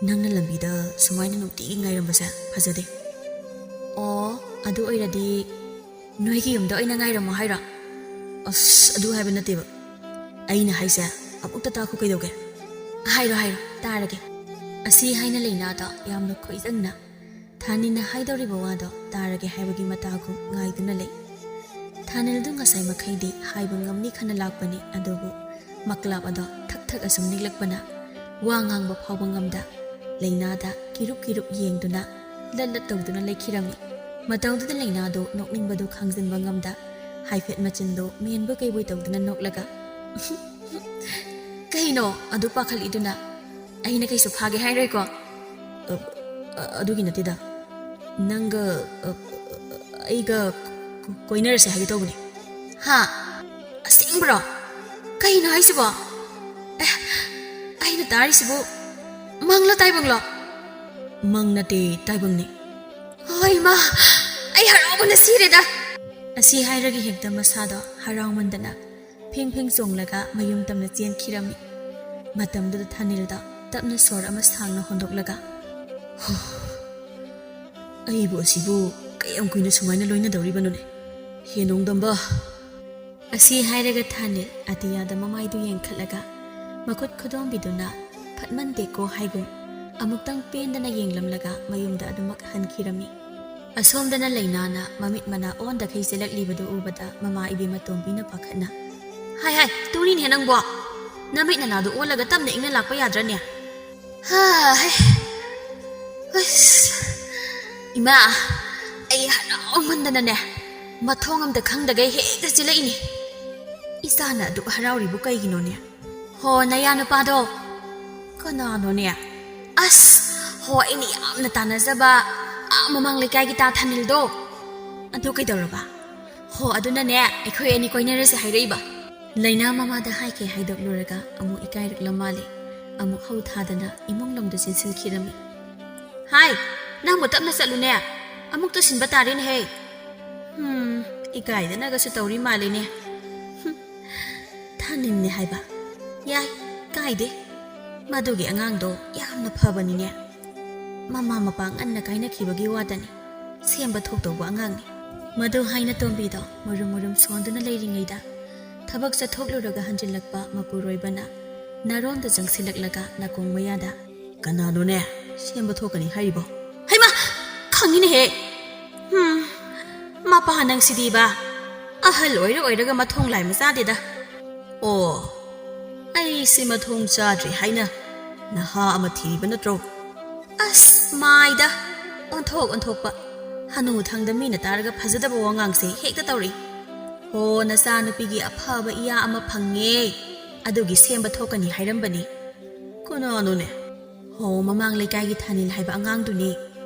"ꯅꯪꯅ ꯂꯝꯕꯤꯗ ꯁꯨꯃꯥꯏꯅ ꯅꯨꯡꯇꯤꯒꯤ ꯉꯥꯏꯔꯝꯕꯁꯦ ꯐꯖꯗꯦ꯫" "ꯑꯣ, ꯑꯗꯨ ꯑꯣꯏꯔꯗꯤ ꯅꯣꯏꯒꯤ ꯌꯨꯝꯗ ꯑꯣꯏꯅ ꯉꯥꯏꯔꯝꯃꯣ ꯍꯥꯏꯔꯣ?" "ꯑꯁ, ꯑꯗꯨ ꯍꯥꯏꯕ ꯅꯠꯇꯦꯕ꯫ ꯑꯩꯅ ꯍꯥꯏꯁꯦ ꯑꯃꯨꯛꯇ ꯇꯥꯈꯣ ꯀꯩꯗꯧꯒꯦ?" "ꯍꯥꯏꯔꯣ, ꯍꯥꯏꯔꯣ, ꯇꯥꯔꯒꯦ꯫" ꯑꯁꯤ ꯍꯥꯏꯅ ꯂꯩꯅꯥꯗꯣ ꯌꯥꯝꯅ ꯈꯣꯏꯖꯪꯅ ꯊꯥꯅꯤꯅ ꯍꯥꯏꯗꯧꯔꯤꯕ ꯋꯥꯗꯣ ꯇꯥꯔꯒꯦ ꯍꯥꯏꯕꯒꯤ ꯃꯇꯥꯒꯨꯝ ꯉꯥꯏꯗꯨꯅ ꯂꯩ꯫ ꯊꯥꯅꯤꯜꯗꯨ ꯉꯁꯥꯏ ꯃꯈꯩꯗꯤ ꯍꯥꯏꯕ ꯉꯝꯅꯤ ꯈꯟꯅ ꯂꯥꯛꯄꯅꯤ, ꯑꯗꯨꯕꯨ ꯃꯀ꯭ꯂꯥꯞ ꯑꯗꯣ ꯊꯛ ꯊꯛ ꯑꯁꯨꯝ ꯅꯤꯛꯂꯛꯄꯅ ꯋꯥ ꯉꯥꯡꯕ ꯐꯥꯎꯕ ꯉꯝꯗ ꯂꯩꯅꯥꯗ ꯀꯤꯔꯨꯞ ꯀꯤꯔꯨꯞ ꯌꯦꯡꯗꯨꯅ ꯂꯠ ꯂꯠ ꯇꯧꯗꯨꯅ ꯂꯩꯈꯤꯔꯝꯃꯤ꯫ ꯃꯇꯧꯗꯨꯗ ꯂꯩꯅꯥꯗꯨ ꯅꯣꯛꯅꯤꯡꯕꯗꯨ ꯈꯥꯡꯖꯤꯟꯕ ꯉꯝꯗ ꯍꯥꯏꯐꯦꯠ ꯃꯆꯤꯟꯗꯨ ꯃꯦꯟꯕꯣꯏ ꯀꯩꯕꯣꯏ ꯇꯧꯗꯨꯅ ꯅꯣꯛꯂꯒ, "ꯀꯩꯅꯣ ꯑꯗꯨ ꯄꯥꯈꯠꯂꯤꯗꯨꯅ? ꯑꯩꯅ ꯀꯩꯁꯨ ꯐꯥꯒꯦ ꯍꯥꯏꯔꯣꯏꯀꯣ?" "ꯑ, ꯑ, ꯑꯗꯨꯒꯤ ꯅꯠꯇꯦꯗ, ꯅꯪꯒ, ꯑ, ꯑ, ꯑꯩꯒ ꯀꯣ-, ꯀꯣꯏꯅꯔꯁꯦ ꯍꯥꯏꯒꯦ ꯇꯧꯕꯅꯦ꯫" "ꯍꯥ? ꯑꯁꯦꯡꯕ꯭ꯔꯣ? ꯀꯩꯅꯣ ꯍꯥꯏꯁꯤꯕꯣ? ꯑꯦ, ꯑꯩꯅ ꯇꯥꯔꯤꯁꯤꯕꯨ ꯃꯪꯂꯣ ꯇꯥꯏꯕꯪꯂꯣ?" "ꯃꯪ ꯅꯠꯇꯦ, ꯇꯥꯏꯕꯪꯅꯦ꯫" "ꯍꯣꯏ ꯃꯥ, ꯑꯩ ꯍꯔꯥꯎꯕꯅ ꯁꯤꯔꯦꯗ!" ꯑꯁꯤ ꯍꯥꯏꯔꯒ ꯍꯦꯛꯇ ꯃꯁꯥꯗꯣ ꯍꯔꯥꯎꯃꯟꯗꯅ ꯐꯤꯡ ꯐꯤꯡ ꯆꯣꯡꯂꯒ ꯃꯌꯨꯝ ꯇꯝꯅ ꯆꯦꯟꯈꯤꯔꯝꯃꯤ꯫ ꯃꯇꯝꯗꯨꯗ ꯊꯥꯅꯤꯜꯗ ꯇꯞꯅ ꯁꯣꯔ ꯑꯃ ꯁꯥꯡꯅ ꯍꯣꯟꯗꯣꯛꯂꯒ, "ꯍꯣ, ꯑꯩꯕꯨ ꯑꯁꯤꯕꯨ ꯀꯌꯥꯝ ꯀꯨꯏꯅ ꯁꯨꯃꯥꯏꯅ ꯂꯣꯏꯅꯗꯧꯔꯤꯕꯅꯣꯅꯦ? ꯍꯦ ꯅꯣꯡꯗꯝꯕ!" ꯑꯁꯤ ꯍꯥꯏꯔꯒ ꯊꯥꯅꯤꯜ ꯑꯇꯤꯌꯥꯗ ꯃꯃꯥꯏꯗꯨ ꯌꯦꯡꯈꯠꯂꯒ ꯃꯈꯨꯠ ꯈꯨꯗꯣꯝꯕꯤꯗꯨꯅ "ꯐꯠꯃꯟꯗꯦꯀꯣ" ꯍꯥꯏꯒꯨꯝ ꯑꯃꯨꯛꯇꯪ ꯄꯦꯟꯗꯅ ꯌꯦꯡꯂꯝꯂꯒ ꯃꯌꯨꯝꯗ ꯑꯗꯨꯃꯛ ꯍꯟꯈꯤꯔꯝꯃꯤ꯫ ꯑꯁꯣꯝꯗꯅ ꯂꯩꯅꯥꯅ ꯃꯃꯤꯠ ꯃꯅꯥ ꯑꯣꯟꯗꯈꯩ ꯆꯦꯜꯂꯛꯂꯤꯕꯗꯨ ꯎꯕꯗ ꯃꯃꯥ ꯏꯕꯦꯝꯃ ꯇꯣꯝꯕꯤꯅ ꯄꯥꯈꯠꯅ, "ꯍꯥꯏ ꯍꯥꯏ, ꯇꯨꯔꯤꯅꯦ ꯅꯪꯕꯣ! ꯅꯃꯤꯠ ꯅꯅꯥꯗꯨ ꯑꯣꯜꯂꯒ ꯇꯞꯅ ꯏꯪꯅ ꯂꯥꯛꯄ ꯌꯥꯗ꯭ꯔꯅꯦ?" ꯍꯥꯏ꯫ ꯑꯁ, ꯏꯃꯥ, ꯑꯩ ꯍꯔꯥꯎꯃꯟꯗꯅꯅꯦ, ꯃꯊꯣꯡ ꯑꯝꯇ ꯈꯪꯗꯒꯩ ꯍꯦꯛꯇ ꯆꯦꯜꯂꯛꯏꯅꯦ꯫ ꯏꯆꯥꯅ ꯑꯗꯨꯛ ꯍꯔꯥꯎꯔꯤꯕꯨ ꯀꯩꯒꯤꯅꯣꯅꯦ? ꯍꯣ, ꯅꯌꯥ ꯅꯨꯄꯥꯗꯣ꯫ ꯀꯅꯥꯅꯣꯅꯦ? ꯑꯁ, ꯍꯣ, ꯑꯩꯅ ꯌꯥꯝꯅ ꯇꯥꯟꯅꯖꯕ, ꯑꯥ, ꯃꯃꯥꯡ ꯂꯩꯀꯥꯏꯒꯤ ꯇꯥ ꯊꯥꯅꯤꯜꯗꯣ꯫ ꯑꯗꯨ ꯀꯩꯗꯧꯔꯕ? ꯍꯣ, ꯑꯗꯨꯅꯅꯦ, ꯑꯩꯈꯣꯏ ꯑꯅꯤ ꯀꯣꯏꯅꯔꯁꯦ ꯍꯥꯏꯔꯛꯏꯕ꯫ ꯂꯩꯅꯥ ꯃꯃꯥꯗ ꯍꯥꯏꯈꯩ ꯍꯥꯏꯗꯣꯛꯂꯨꯔꯒ ꯑꯃꯨꯛ ꯏꯀꯥꯏꯔꯛꯂ ꯃꯥꯜꯂꯦ꯫ ꯑꯃꯨꯛ ꯍꯧ ꯊꯥꯗꯅ ꯏꯃꯨꯡ ꯂꯣꯝꯗ ꯆꯦꯟꯁꯤꯟꯈꯤꯔꯝꯃꯤ꯫ ꯍꯥꯏ, ꯅꯪꯕꯨ ꯇꯞꯅ ꯆꯠꯂꯨꯅꯦ, ꯑꯃꯨꯛ ꯇꯨꯁꯤꯟꯕ ꯇꯥꯔꯦꯅꯦꯍꯦ꯫ ꯍꯨꯝ, ꯏꯀꯥꯏꯗꯅꯒꯁꯨ ꯇꯧꯔꯤ ꯃꯥꯜꯂꯤꯅꯦ꯫ ꯍꯨꯝ, ꯊꯥꯅꯤꯜꯅꯦ ꯍꯥꯏꯕ? ꯌꯥꯏ, ꯀꯥꯏꯗꯦ꯫ ꯃꯗꯨꯒꯤ ꯑꯉꯥꯡꯗꯣ ꯌꯥꯝꯅ ꯐꯕꯅꯤꯅꯦ꯫ ꯃꯃꯥ ꯃꯄꯥ ꯉꯟꯅ ꯀꯥꯏꯅꯈꯤꯕꯒꯤ ꯋꯥꯗꯅꯤ꯫ ꯁꯦꯝꯕ ꯊꯣꯛꯇꯧꯕ ꯑꯉꯥꯡꯅꯤ꯫ ꯃꯗꯨ ꯍꯥꯏꯅ ꯇꯣꯝꯕꯤꯗꯣ ꯃꯨꯔꯨꯝ ꯃꯨꯔꯨꯝ ꯁꯣꯟꯗꯨꯅ ꯂꯩꯔꯤꯉꯩꯗ ꯊꯕꯛ ꯆꯠꯊꯣꯛꯂꯨꯔꯒ ꯍꯟꯖꯤꯜꯂꯛꯄ ꯃꯄꯨꯔꯣꯏꯕꯅ ꯅꯥꯔꯣꯟꯗ ꯆꯪꯁꯤꯜꯂꯛꯂꯒ ꯅꯥꯀꯣꯡ ꯃꯌꯥꯗ, "ꯀꯅꯥꯅꯣꯅꯦ ꯁꯦꯝꯕ ꯊꯣꯛꯀꯅꯤ ꯍꯥꯏꯔꯤꯕꯣ?" ꯍꯩꯃꯥ! ꯈꯪꯉꯤꯅꯦꯍꯦ! ꯍꯨꯝ, ꯃꯄꯥ ꯅꯪꯁꯤꯗꯤꯕ! ꯑꯍꯜ ꯑꯣꯏꯔ ꯑꯣꯏꯔꯒ ꯃꯊꯣꯡ ꯂꯥꯏ ꯃꯆꯥꯗꯦꯗ꯫ ꯑꯣ, ꯑꯩꯁꯦ ꯃꯊꯣꯡ ꯆꯥꯗ꯭ꯔꯤ ꯍꯥꯏꯅ ꯅꯍꯥ ꯑꯃ ꯊꯤꯔꯤꯕ ꯅꯠꯇ꯭ꯔꯣ? ꯑꯁ, ꯃꯥꯏꯗ, ꯑꯣꯟꯊꯣꯛ ꯑꯣꯟꯊꯣꯛꯄ꯫ ꯍꯅꯨ ꯊꯪꯗ ꯃꯤꯅ ꯇꯥꯔꯒ ꯐꯖꯗꯕ ꯋꯥꯉꯥꯡꯁꯦ ꯍꯦꯛꯇ ꯇꯧꯔꯛꯏ꯫ ꯍꯣ, ꯅꯆꯥꯅꯨꯄꯤꯒꯤ ꯑꯐꯕ ꯏꯌꯥ ꯑꯃ ꯐꯪꯉꯦ, ꯑꯗꯨꯒꯤ ꯁꯦꯝꯕ ꯊꯣꯛꯀꯅꯤ ꯍꯥꯏꯔꯝꯕꯅꯤ꯫ ꯀꯅꯥꯅꯣꯅꯦ? ꯍꯣ, ꯃꯃꯥꯡ ꯂꯩꯀꯥꯏꯒꯤ ꯊꯥꯅꯤꯜ ꯍꯥꯏꯕ ꯑꯉꯥꯡꯗꯨꯅꯦ꯫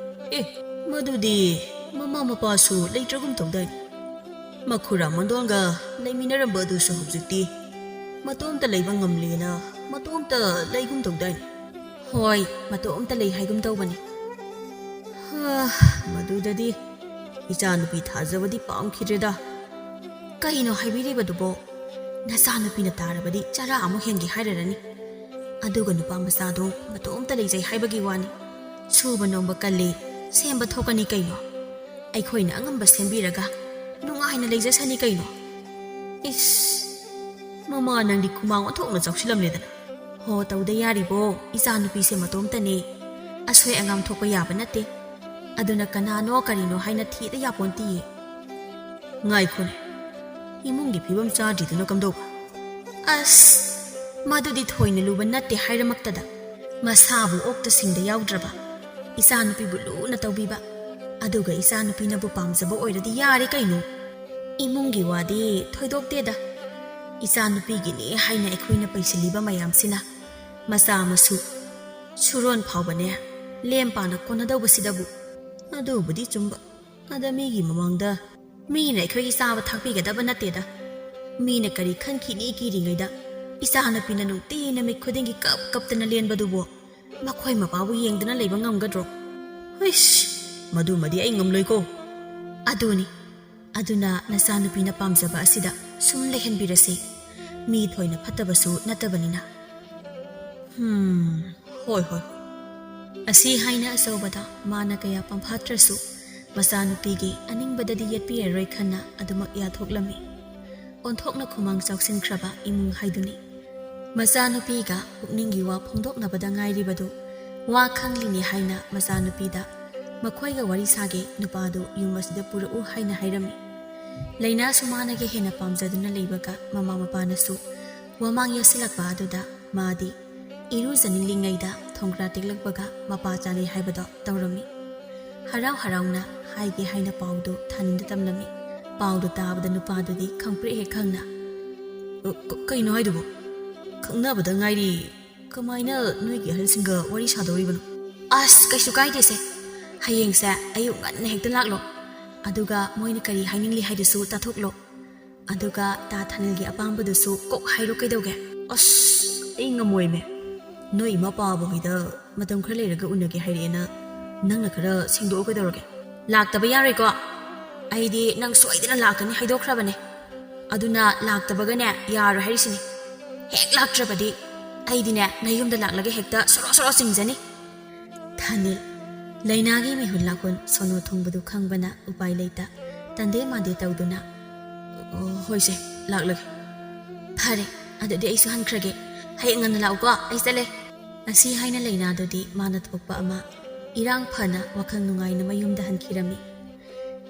ꯑꯦ, ꯃꯗꯨꯗꯤ ꯃꯃꯥ ꯃꯄꯥꯁꯨ ꯂꯩꯇ꯭ꯔꯒꯨꯝ ꯇꯧꯗꯥꯏꯅꯦ? ꯃꯈꯨꯔꯥ ꯃꯟꯗꯣꯟꯒ ꯂꯩꯃꯤꯟꯅꯔꯝꯕ ꯑꯗꯨꯁꯨ ꯍꯧꯖꯤꯛꯇꯤ ꯃꯇꯣꯝꯇ ꯂꯩꯕ ꯉꯝꯂꯦꯅ ꯃꯇꯣꯝꯇ ꯂꯩꯒꯨꯝ ꯇꯧꯗꯥꯏꯅꯦ? ꯍꯣꯏ, ꯃꯇꯣꯝꯇ ꯂꯩ ꯍꯥꯏꯒꯨꯝ ꯇꯧꯕꯅꯤ꯫ ꯍꯥ, ꯃꯗꯨꯗꯗꯤ ꯏꯆꯥꯅꯨꯄꯤ ꯊꯥꯖꯕꯗꯤ ꯄꯥꯝꯈꯤꯗ꯭ꯔꯦꯗ꯫ ꯀꯩꯅꯣ ꯍꯥꯏꯕꯤꯔꯤꯕꯗꯨꯕꯣ? ꯅꯆꯥꯅꯨꯄꯤꯅ ꯇꯥꯔꯕꯗꯤ ꯆꯔꯥ ꯑꯃꯨꯛ ꯍꯦꯟꯒꯦ ꯍꯥꯏꯔꯔꯅꯤ꯫ ꯑꯗꯨꯒ ꯅꯨꯄꯥ ꯃꯆꯥꯗꯣ ꯃꯇꯣꯝꯇ ꯂꯩꯖꯩ ꯍꯥꯏꯕꯒꯤ ꯋꯥꯅꯤ꯫ ꯁꯨꯕ ꯅꯣꯝꯕ ꯀꯜꯂꯤ, ꯁꯦꯝꯕ ꯊꯣꯛꯀꯅꯤ ꯀꯩꯅꯣ꯫ ꯑꯩꯈꯣꯏꯅ ꯑꯉꯝꯕ ꯁꯦꯝꯕꯤꯔꯒ ꯅꯨꯡꯉꯥꯏꯅ ꯂꯩꯖꯁꯅꯤ ꯀꯩꯅꯣ꯫ ꯏꯁ, ꯃꯃꯥ ꯅꯪꯗꯤ ꯈꯨꯃꯥꯡ ꯑꯣꯟꯊꯣꯛꯅ ꯆꯥꯎꯁꯤꯜꯂꯝꯂꯦꯗꯅ꯫ ꯍꯣ, ꯇꯧꯗ ꯌꯥꯔꯤꯕꯣ, ꯏꯆꯥꯅꯨꯄꯤꯁꯦ ꯃꯇꯣꯝꯇꯅꯦ꯫ ꯑꯁꯣꯏ ꯑꯉꯥꯝ ꯊꯣꯛꯄ ꯌꯥꯕ ꯅꯠꯇꯦ꯫ ꯑꯗꯨꯅ ꯀꯅꯥꯅꯣ ꯀꯔꯤꯅꯣ ꯍꯥꯏꯅ ꯊꯤꯗ ꯌꯥꯄꯣꯟꯇꯤꯌꯦ꯫ ꯉꯥꯏꯈꯣꯅꯦ, ꯏꯃꯨꯡꯒꯤ ꯐꯤꯕꯝ ꯆꯥꯗ꯭ꯔꯤꯗꯨꯅ ꯀꯝꯗꯧꯕ? ꯑꯁ, ꯃꯗꯨꯗꯤ ꯊꯣꯏꯅ ꯂꯨꯕ ꯅꯠꯇꯦ ꯍꯥꯏꯔꯃꯛꯇꯗ, ꯃꯁꯥꯕꯨ ꯑꯣꯛꯇ ꯁꯤꯡꯗ ꯌꯥꯎꯗ꯭ꯔꯕ, ꯏꯆꯥꯅꯨꯄꯤꯕꯨ ꯂꯨꯅ ꯇꯧꯕꯤꯕ, ꯑꯗꯨꯒ ꯏꯆꯥꯅꯨꯄꯤꯅꯕꯨ ꯄꯥꯝꯖꯕ ꯑꯣꯏꯔꯗꯤ ꯌꯥꯔꯦ ꯀꯩꯅꯣ꯫ ꯏꯃꯨꯡꯒꯤ ꯋꯥꯗꯤ ꯊꯣꯏꯗꯣꯛꯇꯦꯗ꯫ ꯏꯆꯥꯅꯨꯄꯤꯒꯤꯅꯤ ꯍꯥꯏꯅ ꯑꯩꯈꯣꯏꯅ ꯄꯩꯁꯤꯜꯂꯤꯕ ꯃꯌꯥꯝꯁꯤꯅ ꯃꯆꯥ ꯃꯁꯨ ꯁꯨꯔꯣꯟ ꯐꯥꯎꯕꯅꯦ ꯂꯦꯝ ꯄꯥꯅ ꯀꯣꯟꯅꯗꯧꯕꯁꯤꯗꯕꯨ꯫ ꯑꯗꯨꯕꯨꯗꯤ ꯆꯨꯝꯕ꯫ ꯑꯗ ꯃꯤꯒꯤ ꯃꯃꯥꯡꯗ ꯃꯤꯅ ꯑꯩꯈꯣꯏꯒꯤ ꯆꯥꯕ ꯊꯥꯛꯄꯤꯒꯗꯕ ꯅꯠꯇꯦꯗ꯫ ꯃꯤꯅ ꯀꯔꯤ ꯈꯟꯈꯤꯅꯤ ꯀꯤꯔꯤꯉꯩꯗ ꯏꯆꯥꯅꯨꯄꯤꯅ ꯅꯨꯡꯇꯤ ꯅꯨꯃꯤꯠ ꯈꯨꯗꯤꯡꯒꯤ ꯀꯞ ꯀꯞꯇꯅ ꯂꯦꯟꯕꯗꯨꯕꯨ ꯃꯈꯣꯏ ꯃꯄꯥꯕꯨ ꯌꯦꯡꯗꯅ ꯂꯩꯕ ꯉꯝꯒꯗ꯭ꯔꯣ? ꯍꯨꯏꯁ, ꯃꯗꯨꯃꯗꯤ ꯑꯩ ꯉꯝꯂꯣꯏꯀꯣ꯫ ꯑꯗꯨꯅꯤ, ꯑꯗꯨꯅ ꯅꯆꯥꯅꯨꯄꯤꯅ ꯄꯥꯝꯖꯕ ꯑꯁꯤꯗ ꯁꯨꯝ ꯂꯩꯍꯟꯕꯤꯔꯁꯤ꯫ ꯃꯤ ꯊꯣꯏꯅ ꯐꯠꯇꯕꯁꯨ ꯅꯠꯇꯕꯅꯤꯅ꯫ ꯍꯝ, ꯍꯣꯏ, ꯍꯣꯏ꯫ ꯑꯁꯤ ꯍꯥꯏꯅ ꯑꯆꯧꯕꯗ ꯃꯥꯅ ꯀꯌꯥ ꯄꯝꯐꯥꯠꯇ꯭ꯔꯁꯨ, ꯃꯆꯥꯅꯨꯄꯤꯒꯤ ꯑꯅꯤꯡꯕꯗꯗꯤ ꯌꯦꯠꯄꯤꯔꯔꯣꯏ ꯈꯟꯅ ꯑꯗꯨꯃꯛ ꯌꯥꯊꯣꯛꯂꯝꯃꯤ꯫ ꯑꯣꯟꯊꯣꯛꯅ ꯈꯨꯃꯥꯡ ꯆꯥꯎꯁꯤꯟꯈ꯭ꯔꯕ ꯏꯃꯨꯡ ꯍꯥꯏꯗꯨꯅꯤ꯫ ꯃꯆꯥꯅꯨꯄꯤꯒ ꯄꯨꯛꯅꯤꯡꯒꯤ ꯋꯥ ꯐꯣꯡꯗꯣꯛꯅꯕꯗ ꯉꯥꯏꯔꯤꯕꯗꯨ ꯋꯥ ꯈꯪꯂꯤꯅꯦ ꯍꯥꯏꯅ ꯃꯆꯥꯅꯨꯄꯤꯗ ꯃꯈꯣꯏꯒ ꯋꯥꯔꯤ ꯁꯥꯒꯦ, ꯅꯨꯄꯥꯗꯨ ꯌꯨꯝ ꯑꯁꯤꯗ ꯄꯨꯔꯛꯎ ꯍꯥꯏꯅ ꯍꯥꯏꯔꯝꯃꯤ꯫ ꯂꯩꯅꯥꯁꯨ ꯃꯥꯅꯒ ꯍꯦꯟꯅ ꯄꯥꯝꯖꯗꯨꯅ ꯂꯩꯕꯒ ꯃꯃꯥ ꯃꯄꯥꯅꯁꯨ ꯋꯥꯃꯥꯡ ꯌꯦꯠꯁꯤꯜꯂꯛꯄ ꯑꯗꯨꯗ ꯃꯥꯗꯤ ꯏꯔꯨꯖꯅꯤꯡꯂꯤꯉꯩꯗ ꯊꯣꯡꯒ꯭ꯔꯥ ꯇꯦꯛꯂꯛꯄꯒ ꯃꯄꯥ ꯆꯥꯅꯩ ꯍꯥꯏꯕꯗꯣ ꯇꯧꯔꯝꯃꯤ꯫ ꯍꯔꯥꯎ ꯍꯔꯥꯎꯅ ꯍꯥꯏꯒꯦ ꯍꯥꯏꯅ ꯄꯥꯎꯗꯨ ꯊꯥꯅꯤꯟꯗ ꯇꯝꯂꯝꯃꯤ꯫ ꯄꯥꯎꯗꯨ ꯇꯥꯕꯗ ꯅꯨꯄꯥꯗꯨꯗꯤ ꯈꯪꯄ꯭ꯔꯦꯛ ꯍꯦꯛ ꯈꯪꯅ, "ꯑ, ꯀ-, ꯀꯩꯅꯣ ꯍꯥꯏꯗꯨꯕꯨ? ꯈꯪꯅꯕꯗ ꯉꯥꯏꯔꯤ, ꯀꯃꯥꯏꯅ ꯅꯣꯏꯒꯤ ꯑꯍꯜꯁꯤꯡꯒ ꯋꯥꯔꯤ ꯁꯥꯗꯧꯔꯤꯕꯅꯣ?" "ꯑꯁ, ꯀꯩꯁꯨ ꯀꯥꯏꯗꯦꯁꯦ꯫ ꯍꯌꯦꯡꯁꯦ ꯑꯌꯨꯛ ꯉꯟꯅ ꯍꯦꯛꯇ ꯂꯥꯛꯂꯣ꯫ ꯑꯗꯨꯒ ꯃꯣꯏꯅ ꯀꯔꯤ ꯍꯥꯏꯅꯤꯡꯂꯤ ꯍꯥꯏꯗꯨꯁꯨ ꯇꯥꯊꯣꯛꯂꯣ꯫ ꯑꯗꯨꯒ ꯇꯥ ꯊꯥꯅꯤꯜꯒꯤ ꯑꯄꯥꯝꯕꯗꯨꯁꯨ ꯀꯣꯛ ꯍꯥꯏꯔꯣ ꯀꯩꯗꯧꯒꯦ?" "ꯑꯁ, ꯑꯩ ꯉꯝꯃꯣꯏꯃꯦ꯫ ꯅꯣꯏ ꯏꯃꯥ ꯄꯥꯕ ꯍꯣꯏꯗ ꯃꯇꯝ ꯈꯔ ꯂꯩꯔꯒ ꯎꯅꯒꯦ ꯍꯥꯏꯔꯛꯑꯦꯅ ꯅꯪꯅ ꯈꯔ ꯁꯦꯡꯗꯣꯛꯑꯣ ꯀꯩꯗꯧꯔꯒꯦ?" "ꯂꯥꯛꯇꯕ ꯌꯥꯔꯣꯏꯀꯣ꯫ ꯑꯩꯗꯤ ꯅꯪ ꯁꯣꯏꯗꯅ ꯂꯥꯛꯀꯅꯤ ꯍꯥꯏꯗꯣꯛꯈ꯭ꯔꯕꯅꯦ꯫ ꯑꯗꯨꯅ ꯂꯥꯛꯇꯕꯒꯅꯦ ꯌꯥꯔꯣꯏ ꯍꯥꯏꯔꯤꯁꯤꯅꯤ꯫ ꯍꯦꯛ ꯂꯥꯛꯇ꯭ꯔꯕꯗꯤ ꯑꯩꯗꯤꯅꯦ ꯅꯌꯨꯝꯗ ꯂꯥꯛꯂꯒ ꯍꯦꯛꯇ ꯁꯣꯔꯣ ꯁꯣꯔꯣ ꯆꯤꯡꯖꯅꯤ꯫" ꯊꯥꯅꯤꯜ, ꯂꯩꯅꯥꯒꯤ ꯃꯤꯍꯨꯟ ꯂꯥꯛꯍꯨꯟ ꯁꯣꯅꯣ ꯊꯨꯡꯕꯗꯨ ꯈꯪꯕꯅ ꯎꯄꯥꯏ ꯂꯩꯇ ꯇꯟꯗꯦ ꯃꯥꯟꯗꯦ ꯇꯧꯗꯨꯅ, "ꯑꯣ, ꯍꯣꯏꯁꯦ, ꯂꯥꯛꯂꯒꯦ꯫" "ꯐꯔꯦ, ꯑꯗꯨꯗꯤ ꯑꯩꯁꯨ ꯍꯟꯈ꯭ꯔꯒꯦ꯫ ꯍꯌꯦꯡ ꯉꯟꯅ ꯂꯥꯛꯎꯀꯣ, ꯑꯩ ꯆꯠꯂꯦ꯫" ꯑꯁꯤ ꯍꯥꯏꯅ ꯂꯩꯅꯥꯗꯨꯗꯤ ꯃꯥꯅ ꯊꯣꯛꯄ ꯑꯃ ꯏꯔꯥꯡ ꯐꯅ ꯋꯥꯈꯜ ꯅꯨꯡꯉꯥꯏꯅ ꯃꯌꯨꯝꯗ ꯍꯟꯈꯤꯔꯝꯃꯤ꯫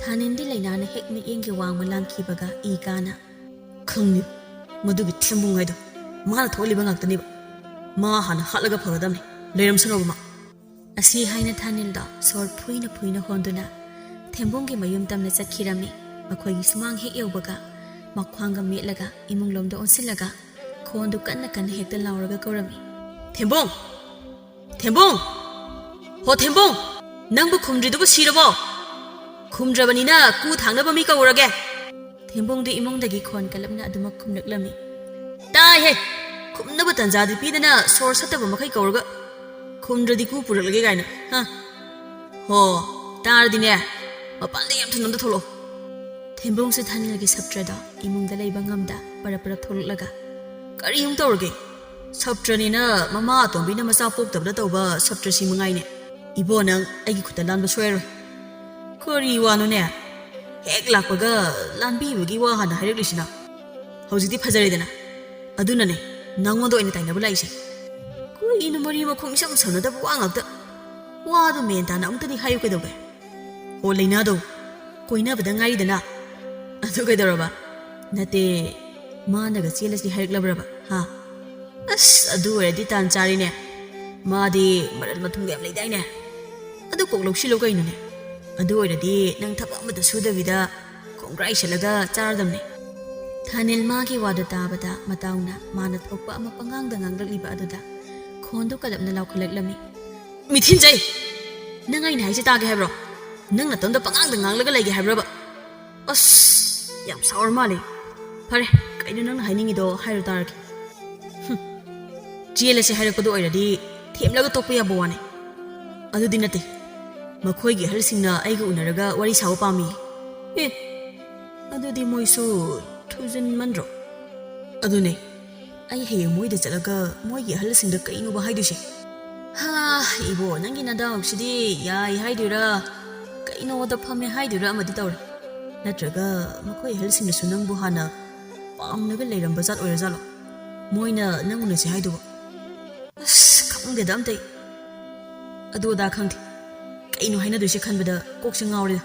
ꯊꯥꯅꯤꯟꯗꯤ ꯂꯩꯅꯥꯅ ꯍꯦꯛ ꯃꯤꯠꯌꯦꯡꯒꯤ ꯋꯥꯡꯃ ꯂꯥꯟꯈꯤꯕꯒ ꯏ ꯀꯥꯅ, "ꯈꯪꯉꯤ, ꯃꯗꯨꯒꯤ ꯊꯦꯝꯕꯨꯡ ꯍꯥꯏꯗꯣ ꯃꯥꯅ ꯊꯣꯛꯍꯜꯂꯤꯕ ꯉꯥꯛꯇꯅꯦꯕ꯫ ꯃꯥ ꯍꯥꯟꯅ ꯍꯥꯠꯂꯒ ꯐꯒꯗꯕꯅꯤ, ꯂꯩꯔꯝꯁꯅꯣꯕ ꯃꯥ꯫" ꯑꯁꯤ ꯍꯥꯏꯅ ꯊꯥꯅꯤꯜꯗꯣ ꯁꯣꯔ ꯐꯨꯏꯅ ꯐꯨꯏꯅ ꯍꯣꯟꯗꯨꯅ ꯊꯦꯝꯕꯨꯡꯒꯤ ꯃꯌꯨꯝ ꯇꯝꯅ ꯆꯠꯈꯤꯔꯝꯃꯤ꯫ ꯃꯈꯣꯏꯒꯤ ꯁꯨꯃꯥꯡ ꯍꯦꯛ ꯌꯧꯕꯒ ꯃꯈ꯭ꯋꯥꯡꯒ ꯃꯦꯠꯂꯒ ꯏꯃꯨꯡꯂꯣꯝꯗ ꯑꯣꯟꯁꯤꯜꯂꯒ ꯈꯣꯟꯗꯨ ꯀꯟꯅ ꯀꯟꯅ ꯍꯦꯛꯇ ꯂꯥꯎꯔꯒ ꯀꯧꯔꯝꯃꯤ, "ꯊꯦꯝꯕꯨꯡ! ꯊꯦꯝꯕꯨꯡ! ꯍꯣ ꯊꯦꯝꯕꯨꯡ! ꯅꯪꯕꯨ ꯈꯨꯝꯗ꯭ꯔꯤꯗꯨꯕꯨ ꯁꯤꯔꯕꯣ? ꯈꯨꯝꯗ꯭ꯔꯕꯅꯤꯅ ꯀꯨ ꯊꯥꯡꯅꯕ ꯃꯤ ꯀꯧꯔꯒꯦ꯫" ꯊꯦꯝꯕꯨꯡꯗꯨ ꯏꯃꯨꯡꯗꯒꯤ ꯈꯣꯟ ꯀꯜꯂꯞꯅ ꯑꯗꯨꯃꯛ ꯈꯨꯝꯂꯛꯂꯝꯃꯤ꯫ "ꯇꯥꯏꯍꯦ! ꯈꯨꯝꯅꯕ ꯇꯟꯖꯥꯗꯤ ꯄꯤꯗꯅ ꯁꯣꯔ ꯁꯠꯇꯕ ꯃꯈꯩ ꯀꯧꯔꯒ ꯈꯨꯝꯗ꯭ꯔꯗꯤ ꯀꯨ ꯄꯨꯔꯛꯂꯒꯦ ꯀꯥꯏꯅ, ꯍꯥ? ꯍꯣ, ꯇꯥꯔꯗꯤꯅꯦ, ꯃꯄꯥꯟꯗ ꯌꯥꯝ ꯊꯨꯅ ꯑꯝꯇ ꯊꯣꯛꯂꯛꯑꯣ꯫" ꯊꯦꯝꯕꯨꯡꯁꯨ ꯊꯥꯅꯤꯜꯒꯤ ꯁꯞꯇ꯭ꯔꯗꯣ ꯏꯃꯨꯡꯗ ꯂꯩꯕ ꯉꯝꯗ ꯄꯔꯞ ꯄꯔꯞ ꯊꯣꯛꯂꯛꯂꯒ, "ꯀꯔꯤ ꯑꯃꯨꯛ ꯇꯧꯔꯒꯦ? ꯁꯞꯇ꯭ꯔꯅꯤꯅ ꯃꯃꯥ ꯑꯇꯣꯝꯕꯤꯅ ꯃꯆꯥ ꯄꯣꯛꯇꯕꯗ ꯇꯧꯕ ꯁꯞꯇ꯭ꯔꯁꯤ ꯃꯉꯥꯏꯅꯦ꯫ ꯏꯕꯣ, ꯅꯪ ꯑꯩꯒꯤ ꯈꯨꯠꯇ ꯂꯥꯟꯕ ꯁꯣꯏꯔꯣꯏ꯫" "ꯀꯔꯤ ꯋꯥꯅꯣꯅꯦ? ꯍꯦꯛ ꯂꯥꯛꯄꯒ ꯂꯥꯟꯕꯤꯕꯒꯤ ꯋꯥ ꯍꯥꯟꯅ ꯍꯥꯏꯔꯛꯂꯤꯁꯤꯅ? ꯍꯧꯖꯤꯛꯇꯤ ꯐꯖꯔꯦꯗꯅ꯫ ꯑꯗꯨꯅꯅꯦ, ꯅꯪꯉꯣꯟꯗ ꯑꯣꯏꯅ ꯇꯥꯏꯅꯕ ꯂꯥꯛꯏꯁꯦ꯫ ꯀꯔꯤꯅꯣ ꯃꯔꯤ ꯃꯈꯣꯡ ꯏꯁꯝ ꯁꯝꯅꯗꯕ ꯋꯥ ꯉꯥꯛꯇ? ꯋꯥꯗꯣ ꯃꯦꯟ ꯇꯥꯅ ꯑꯃꯨꯛꯇꯗꯤ ꯍꯥꯏꯌꯨ ꯀꯩꯗꯧꯒꯦ? ꯍꯣ ꯂꯩꯅꯥꯗꯣ, ꯀꯣꯏꯅꯕꯗ ꯉꯥꯏꯔꯤꯗꯅ꯫ ꯑꯗꯨ ꯀꯩꯗꯧꯔꯕ? ꯅꯠꯇꯦ, ꯃꯥꯅꯒ ꯆꯦꯜꯂꯁꯤ ꯍꯥꯏꯔꯛꯂꯕ꯭ꯔꯕ? ꯍꯥ? ꯑꯁ, ꯑꯗꯨ ꯑꯣꯏꯔꯗꯤ ꯇꯥꯟ ꯆꯥꯔꯤꯅꯦ꯫ ꯃꯥꯗꯤ ꯃꯔꯜ ꯃꯊꯨꯝꯒ ꯌꯥꯝ ꯂꯩꯗꯥꯏꯅꯦ? ꯑꯗꯨ ꯀꯣꯛ ꯂꯧꯁꯤꯜꯂꯨ ꯀꯩꯅꯣꯅꯦ꯫ ꯑꯗꯨ ꯑꯣꯏꯔꯗꯤ ꯅꯪ ꯊꯕꯛ ꯑꯃꯇ ꯁꯨꯗꯕꯤꯗ ꯈꯣꯡꯒ꯭ꯔꯥꯏ ꯁꯠꯂꯒ ꯆꯥꯔꯗꯝꯅꯦ꯫ ꯊꯥꯅꯤꯜ ꯃꯥꯒꯤ ꯋꯥꯗꯨ ꯇꯥꯕꯗ ꯃꯇꯥꯎꯅ ꯃꯥꯅ ꯊꯣꯛꯄ ꯑꯃ ꯄꯉꯥꯡꯗ ꯉꯥꯡꯂꯛꯂꯤꯕ ꯑꯗꯨꯗ ꯈꯣꯟꯗꯨ ꯀꯂꯞꯅ ꯂꯥꯎꯈꯠꯂꯛꯂꯝꯃꯤ꯫ ꯃꯤꯊꯤꯟꯖꯩ! ꯅꯪ ꯑꯩꯅ ꯍꯥꯏꯁꯦ ꯇꯥꯒꯦ ꯍꯥꯏꯕ꯭ꯔꯣ? ꯅꯪ ꯅꯇꯣꯝꯗ ꯄꯉꯥꯡꯗ ꯉꯥꯡꯂꯒ ꯂꯩꯒꯦ ꯍꯥꯏꯕ꯭ꯔꯕ? ꯑꯁ, ꯌꯥꯝ ꯁꯥꯎꯔ ꯃꯥꯜꯂꯦ꯫ ꯐꯔꯦ, ꯀꯩꯅꯣ ꯅꯪꯅ ꯍꯥꯏꯅꯤꯡꯉꯤꯗꯣ ꯍꯥꯏꯔꯨ ꯇꯥꯔꯒꯦ꯫ ꯍꯨꯝ꯫ ꯆꯦꯜꯂꯁꯦ ꯍꯥꯏꯔꯛꯄꯗꯣ ꯑꯣꯏꯔꯗꯤ ꯊꯦꯝꯂꯒ ꯇꯣꯛꯄ ꯌꯥꯕ ꯋꯥꯅꯤ꯫ ꯑꯗꯨꯗꯤ ꯅꯠꯇꯦ꯫ ꯃꯈꯣꯏꯒꯤ ꯑꯍꯜꯁꯤꯡꯅ ꯑꯩꯒ ꯎꯅꯔꯒ ꯋꯥꯔꯤ ꯁꯥꯕ ꯄꯥꯝꯃꯤ꯫ ꯑꯦ, ꯑꯗꯨꯗꯤ ꯃꯣꯏꯁꯨ ꯊꯨꯖꯤꯟꯃꯟꯗ꯭ꯔꯣ? ꯑꯗꯨꯅꯦ, ꯑꯩ ꯍꯌꯦꯡ ꯃꯣꯏꯗ ꯆꯠꯂꯒ ꯃꯣꯏꯒꯤ ꯑꯍꯜꯁꯤꯡꯗ ꯀꯩꯅꯣꯕ ꯍꯥꯏꯗꯣꯏꯁꯦ? ꯍꯥ, ꯏꯕꯣ, ꯅꯪꯒꯤ ꯅꯗꯥꯎꯁꯤꯗꯤ ꯌꯥꯏ ꯍꯥꯏꯗꯣꯏꯔꯥ, ꯀꯩꯅꯣꯗ ꯐꯝꯃꯦ ꯍꯥꯏꯗꯣꯏꯔꯥ ꯑꯃꯗꯤ ꯇꯧꯔꯦ꯫ ꯅꯠꯇ꯭ꯔꯒ ꯃꯈꯣꯏ ꯑꯍꯜꯁꯤꯡꯅꯁꯨ ꯅꯪꯕꯨ ꯍꯥꯟꯅ ꯄꯥꯝꯂꯒ ꯂꯩꯔꯝꯕ ꯖꯥꯠ ꯑꯣꯏꯔꯖꯥꯠꯂꯣ? ꯃꯣꯏꯅ ꯅꯪ ꯎꯅꯁꯦ ꯍꯥꯏꯗꯨꯕ? ꯑꯁ, ꯈꯪꯗꯦꯗ ꯑꯝꯇ ꯑꯩ꯫ ꯑꯗꯨ ꯑꯗꯥ ꯈꯪꯗꯦ꯫ ꯀꯩꯅꯣ ꯍꯥꯏꯅꯗꯣꯏꯁꯦ ꯈꯟꯕꯗ ꯀꯣꯛꯁꯦ ꯉꯥꯎꯔꯦꯗ꯫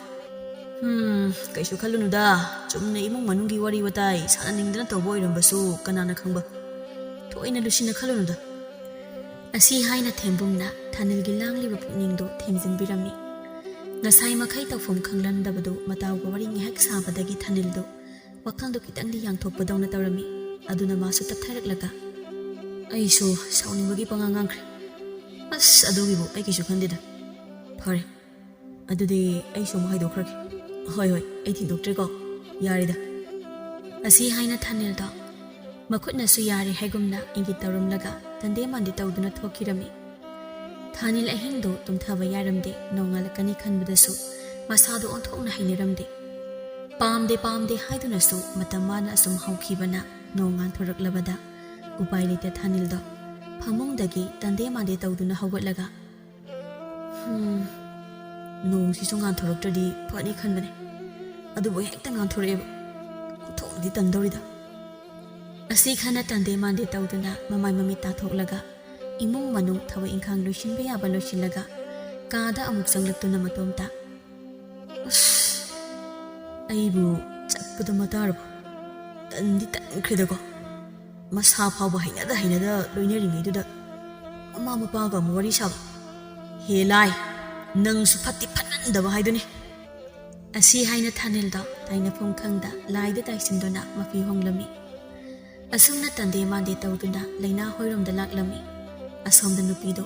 ꯍꯝ, ꯀꯩꯁꯨ ꯈꯜꯂꯨꯅꯨꯗ꯫ ꯆꯨꯝꯅ ꯏꯃꯨꯡ ꯃꯅꯨꯡꯒꯤ ꯋꯥꯔꯤ ꯋꯥꯇꯥꯏ ꯁꯥꯟꯅꯅꯤꯡꯗꯅ ꯇꯧꯕ ꯑꯣꯏꯔꯝꯕꯁꯨ ꯀꯅꯥꯅ ꯈꯪꯕ꯫ ꯊꯣꯏꯅ ꯂꯨꯁꯤꯟꯅ ꯈꯜꯂꯨꯅꯨꯗ꯫ ꯑꯁꯤ ꯍꯥꯏꯅ ꯊꯦꯝꯕꯨꯝꯅ ꯊꯥꯅꯤꯜꯒꯤ ꯂꯥꯡꯂꯤꯕ ꯄꯨꯛꯅꯤꯡꯗꯨ ꯊꯦꯝꯖꯤꯟꯕꯤꯔꯝꯃꯤ꯫ ꯉꯁꯥꯏ ꯃꯈꯩ ꯇꯧꯐꯝ ꯈꯪꯂꯝꯗꯕꯗꯨ ꯃꯇꯥꯎꯒ ꯋꯥꯔꯤ ꯉꯥꯏꯍꯥꯛ ꯁꯥꯕꯗꯒꯤ ꯊꯥꯅꯤꯜꯗꯨ ꯋꯥꯈꯜꯗꯨ ꯈꯤꯇꯪꯗꯤ ꯌꯥꯡꯊꯣꯛꯄꯗꯧꯅ ꯇꯧꯔꯝꯃꯤ꯫ ꯑꯗꯨꯅ ꯃꯥꯁꯨ ꯇꯞꯊꯔꯛꯂꯒ, "ꯑꯩꯁꯨ ꯁꯥꯎꯅꯤꯡꯕꯒꯤ ꯄꯉꯥꯡ ꯉꯥꯡꯈ꯭ꯔꯦ꯫ ꯑꯁ, ꯑꯗꯨꯒꯤꯕꯨ ꯑꯩ ꯀꯩꯁꯨ ꯈꯟꯗꯦꯗ꯫ ꯐꯔꯦ, ꯑꯗꯨꯗꯤ ꯑꯩꯁꯨ ꯑꯃꯨꯛ ꯍꯥꯏꯗꯣꯛꯈ꯭ꯔꯒꯦ꯫ ꯍꯣꯏ, ꯍꯣꯏ, ꯑꯩ ꯊꯤꯡꯗꯣꯛꯇ꯭ꯔꯦꯀꯣ꯫ ꯌꯥꯔꯦꯗ꯫" ꯑꯁꯤ ꯍꯥꯏꯅ ꯊꯥꯅꯤꯜꯗꯣ ꯃꯈꯨꯠꯅꯁꯨ ꯌꯥꯔꯦ ꯍꯥꯏꯒꯨꯝꯅ ꯏꯪꯒꯤꯠ ꯇꯧꯔꯝꯂꯒ ꯇꯟꯗꯦ ꯃꯥꯟꯗꯦ ꯇꯧꯗꯨꯅ ꯊꯣꯛꯈꯤꯔꯝꯃꯤ꯫ ꯊꯥꯅꯤꯜ ꯑꯍꯤꯡꯗꯨ ꯇꯨꯝꯊꯕ ꯌꯥꯔꯝꯗꯦ, ꯅꯣꯡꯉꯥꯜꯂꯛꯀꯅꯤ ꯈꯟꯕꯗꯁꯨ ꯃꯁꯥꯗꯨ ꯑꯣꯟꯊꯣꯛꯅ ꯍꯩꯅꯔꯝꯗꯦ꯫ ꯄꯥꯝꯗꯦ ꯄꯥꯝꯗꯦ ꯍꯥꯏꯗꯨꯅꯁꯨ ꯃꯇꯝ ꯃꯥꯅ ꯑꯁꯨꯝ ꯍꯧꯈꯤꯕꯅ ꯅꯣꯡ ꯉꯥꯟꯊꯣꯔꯛꯂꯕꯗ ꯎꯄꯥꯏ ꯂꯩꯇ ꯊꯥꯅꯤꯜꯗꯣ ꯐꯃꯨꯡꯗꯒꯤ ꯇꯟꯗꯦ ꯃꯥꯟꯗꯦ ꯇꯧꯗꯨꯅ ꯍꯧꯒꯠꯂꯒ, "ꯍꯨꯝ, ꯅꯣꯡꯁꯤꯁꯨ ꯉꯥꯟꯊꯣꯔꯛꯇ꯭ꯔꯗꯤ ꯐꯅꯤ ꯈꯟꯕꯅꯦ꯫ ꯑꯗꯨꯕꯨ ꯍꯦꯛꯇ ꯉꯥꯟꯊꯣꯔꯛꯑꯦꯕ꯫ ꯑꯣꯟꯊꯣꯛꯅꯗꯤ ꯇꯟꯗꯧꯔꯤꯗ꯫" ꯑꯁꯤ ꯈꯟꯅ ꯇꯟꯗꯦ ꯃꯥꯟꯗꯦ ꯇꯧꯗꯨꯅ ꯃꯃꯥꯏ ꯃꯃꯤꯠ ꯇꯥꯊꯣꯛꯂꯒ ꯏꯃꯨꯡ ꯃꯅꯨꯡ ꯊꯕꯛ ꯏꯪꯈꯥꯡ ꯂꯣꯏꯁꯤꯟꯕ ꯌꯥꯕ ꯂꯣꯏꯁꯤꯜꯂꯒ ꯀꯥꯗ ꯑꯃꯨꯛ ꯆꯪꯂꯛꯇꯨꯅ ꯃꯇꯣꯝꯇ, "ꯑꯁ, ꯑꯩꯕꯨ ꯆꯠ-" ꯑꯗꯨ ꯃꯇꯥꯔꯕ? ꯇꯟꯗꯤ ꯇꯟꯈ꯭ꯔꯦꯗꯀꯣ꯫ ꯃꯁꯥ ꯐꯥꯎꯕ ꯍꯩꯅꯗ ꯍꯩꯅꯗ ꯂꯣꯏꯅꯔꯤꯉꯩꯗꯨꯗ ꯃꯃꯥ ꯃꯄꯥꯒ ꯑꯃꯨꯛ ꯋꯥꯔꯤ ꯁꯥꯕ꯫ ꯍꯦ ꯂꯥꯏ, ꯅꯪꯁꯨ ꯐꯠꯇꯤ ꯐꯠꯃꯟꯗꯕ ꯍꯥꯏꯗꯨꯅꯤ꯫ ꯑꯁꯤ ꯍꯥꯏꯅ ꯊꯥꯅꯤꯜꯗꯣ ꯇꯥꯏꯅꯐꯝ ꯈꯪꯗ ꯂꯥꯏꯗ ꯇꯥꯏꯁꯤꯟꯗꯨꯅ ꯃꯐꯤ ꯍꯣꯡꯂꯝꯃꯤ꯫ ꯑꯁꯨꯝꯅ ꯇꯟꯗꯦ ꯃꯥꯟꯗꯦ ꯇꯧꯗꯨꯅ ꯂꯩꯅꯥ ꯍꯣꯏꯔꯣꯝꯗ ꯂꯥꯛꯂꯝꯃꯤ꯫ ꯑꯁꯣꯝꯗ ꯅꯨꯄꯤꯗꯣ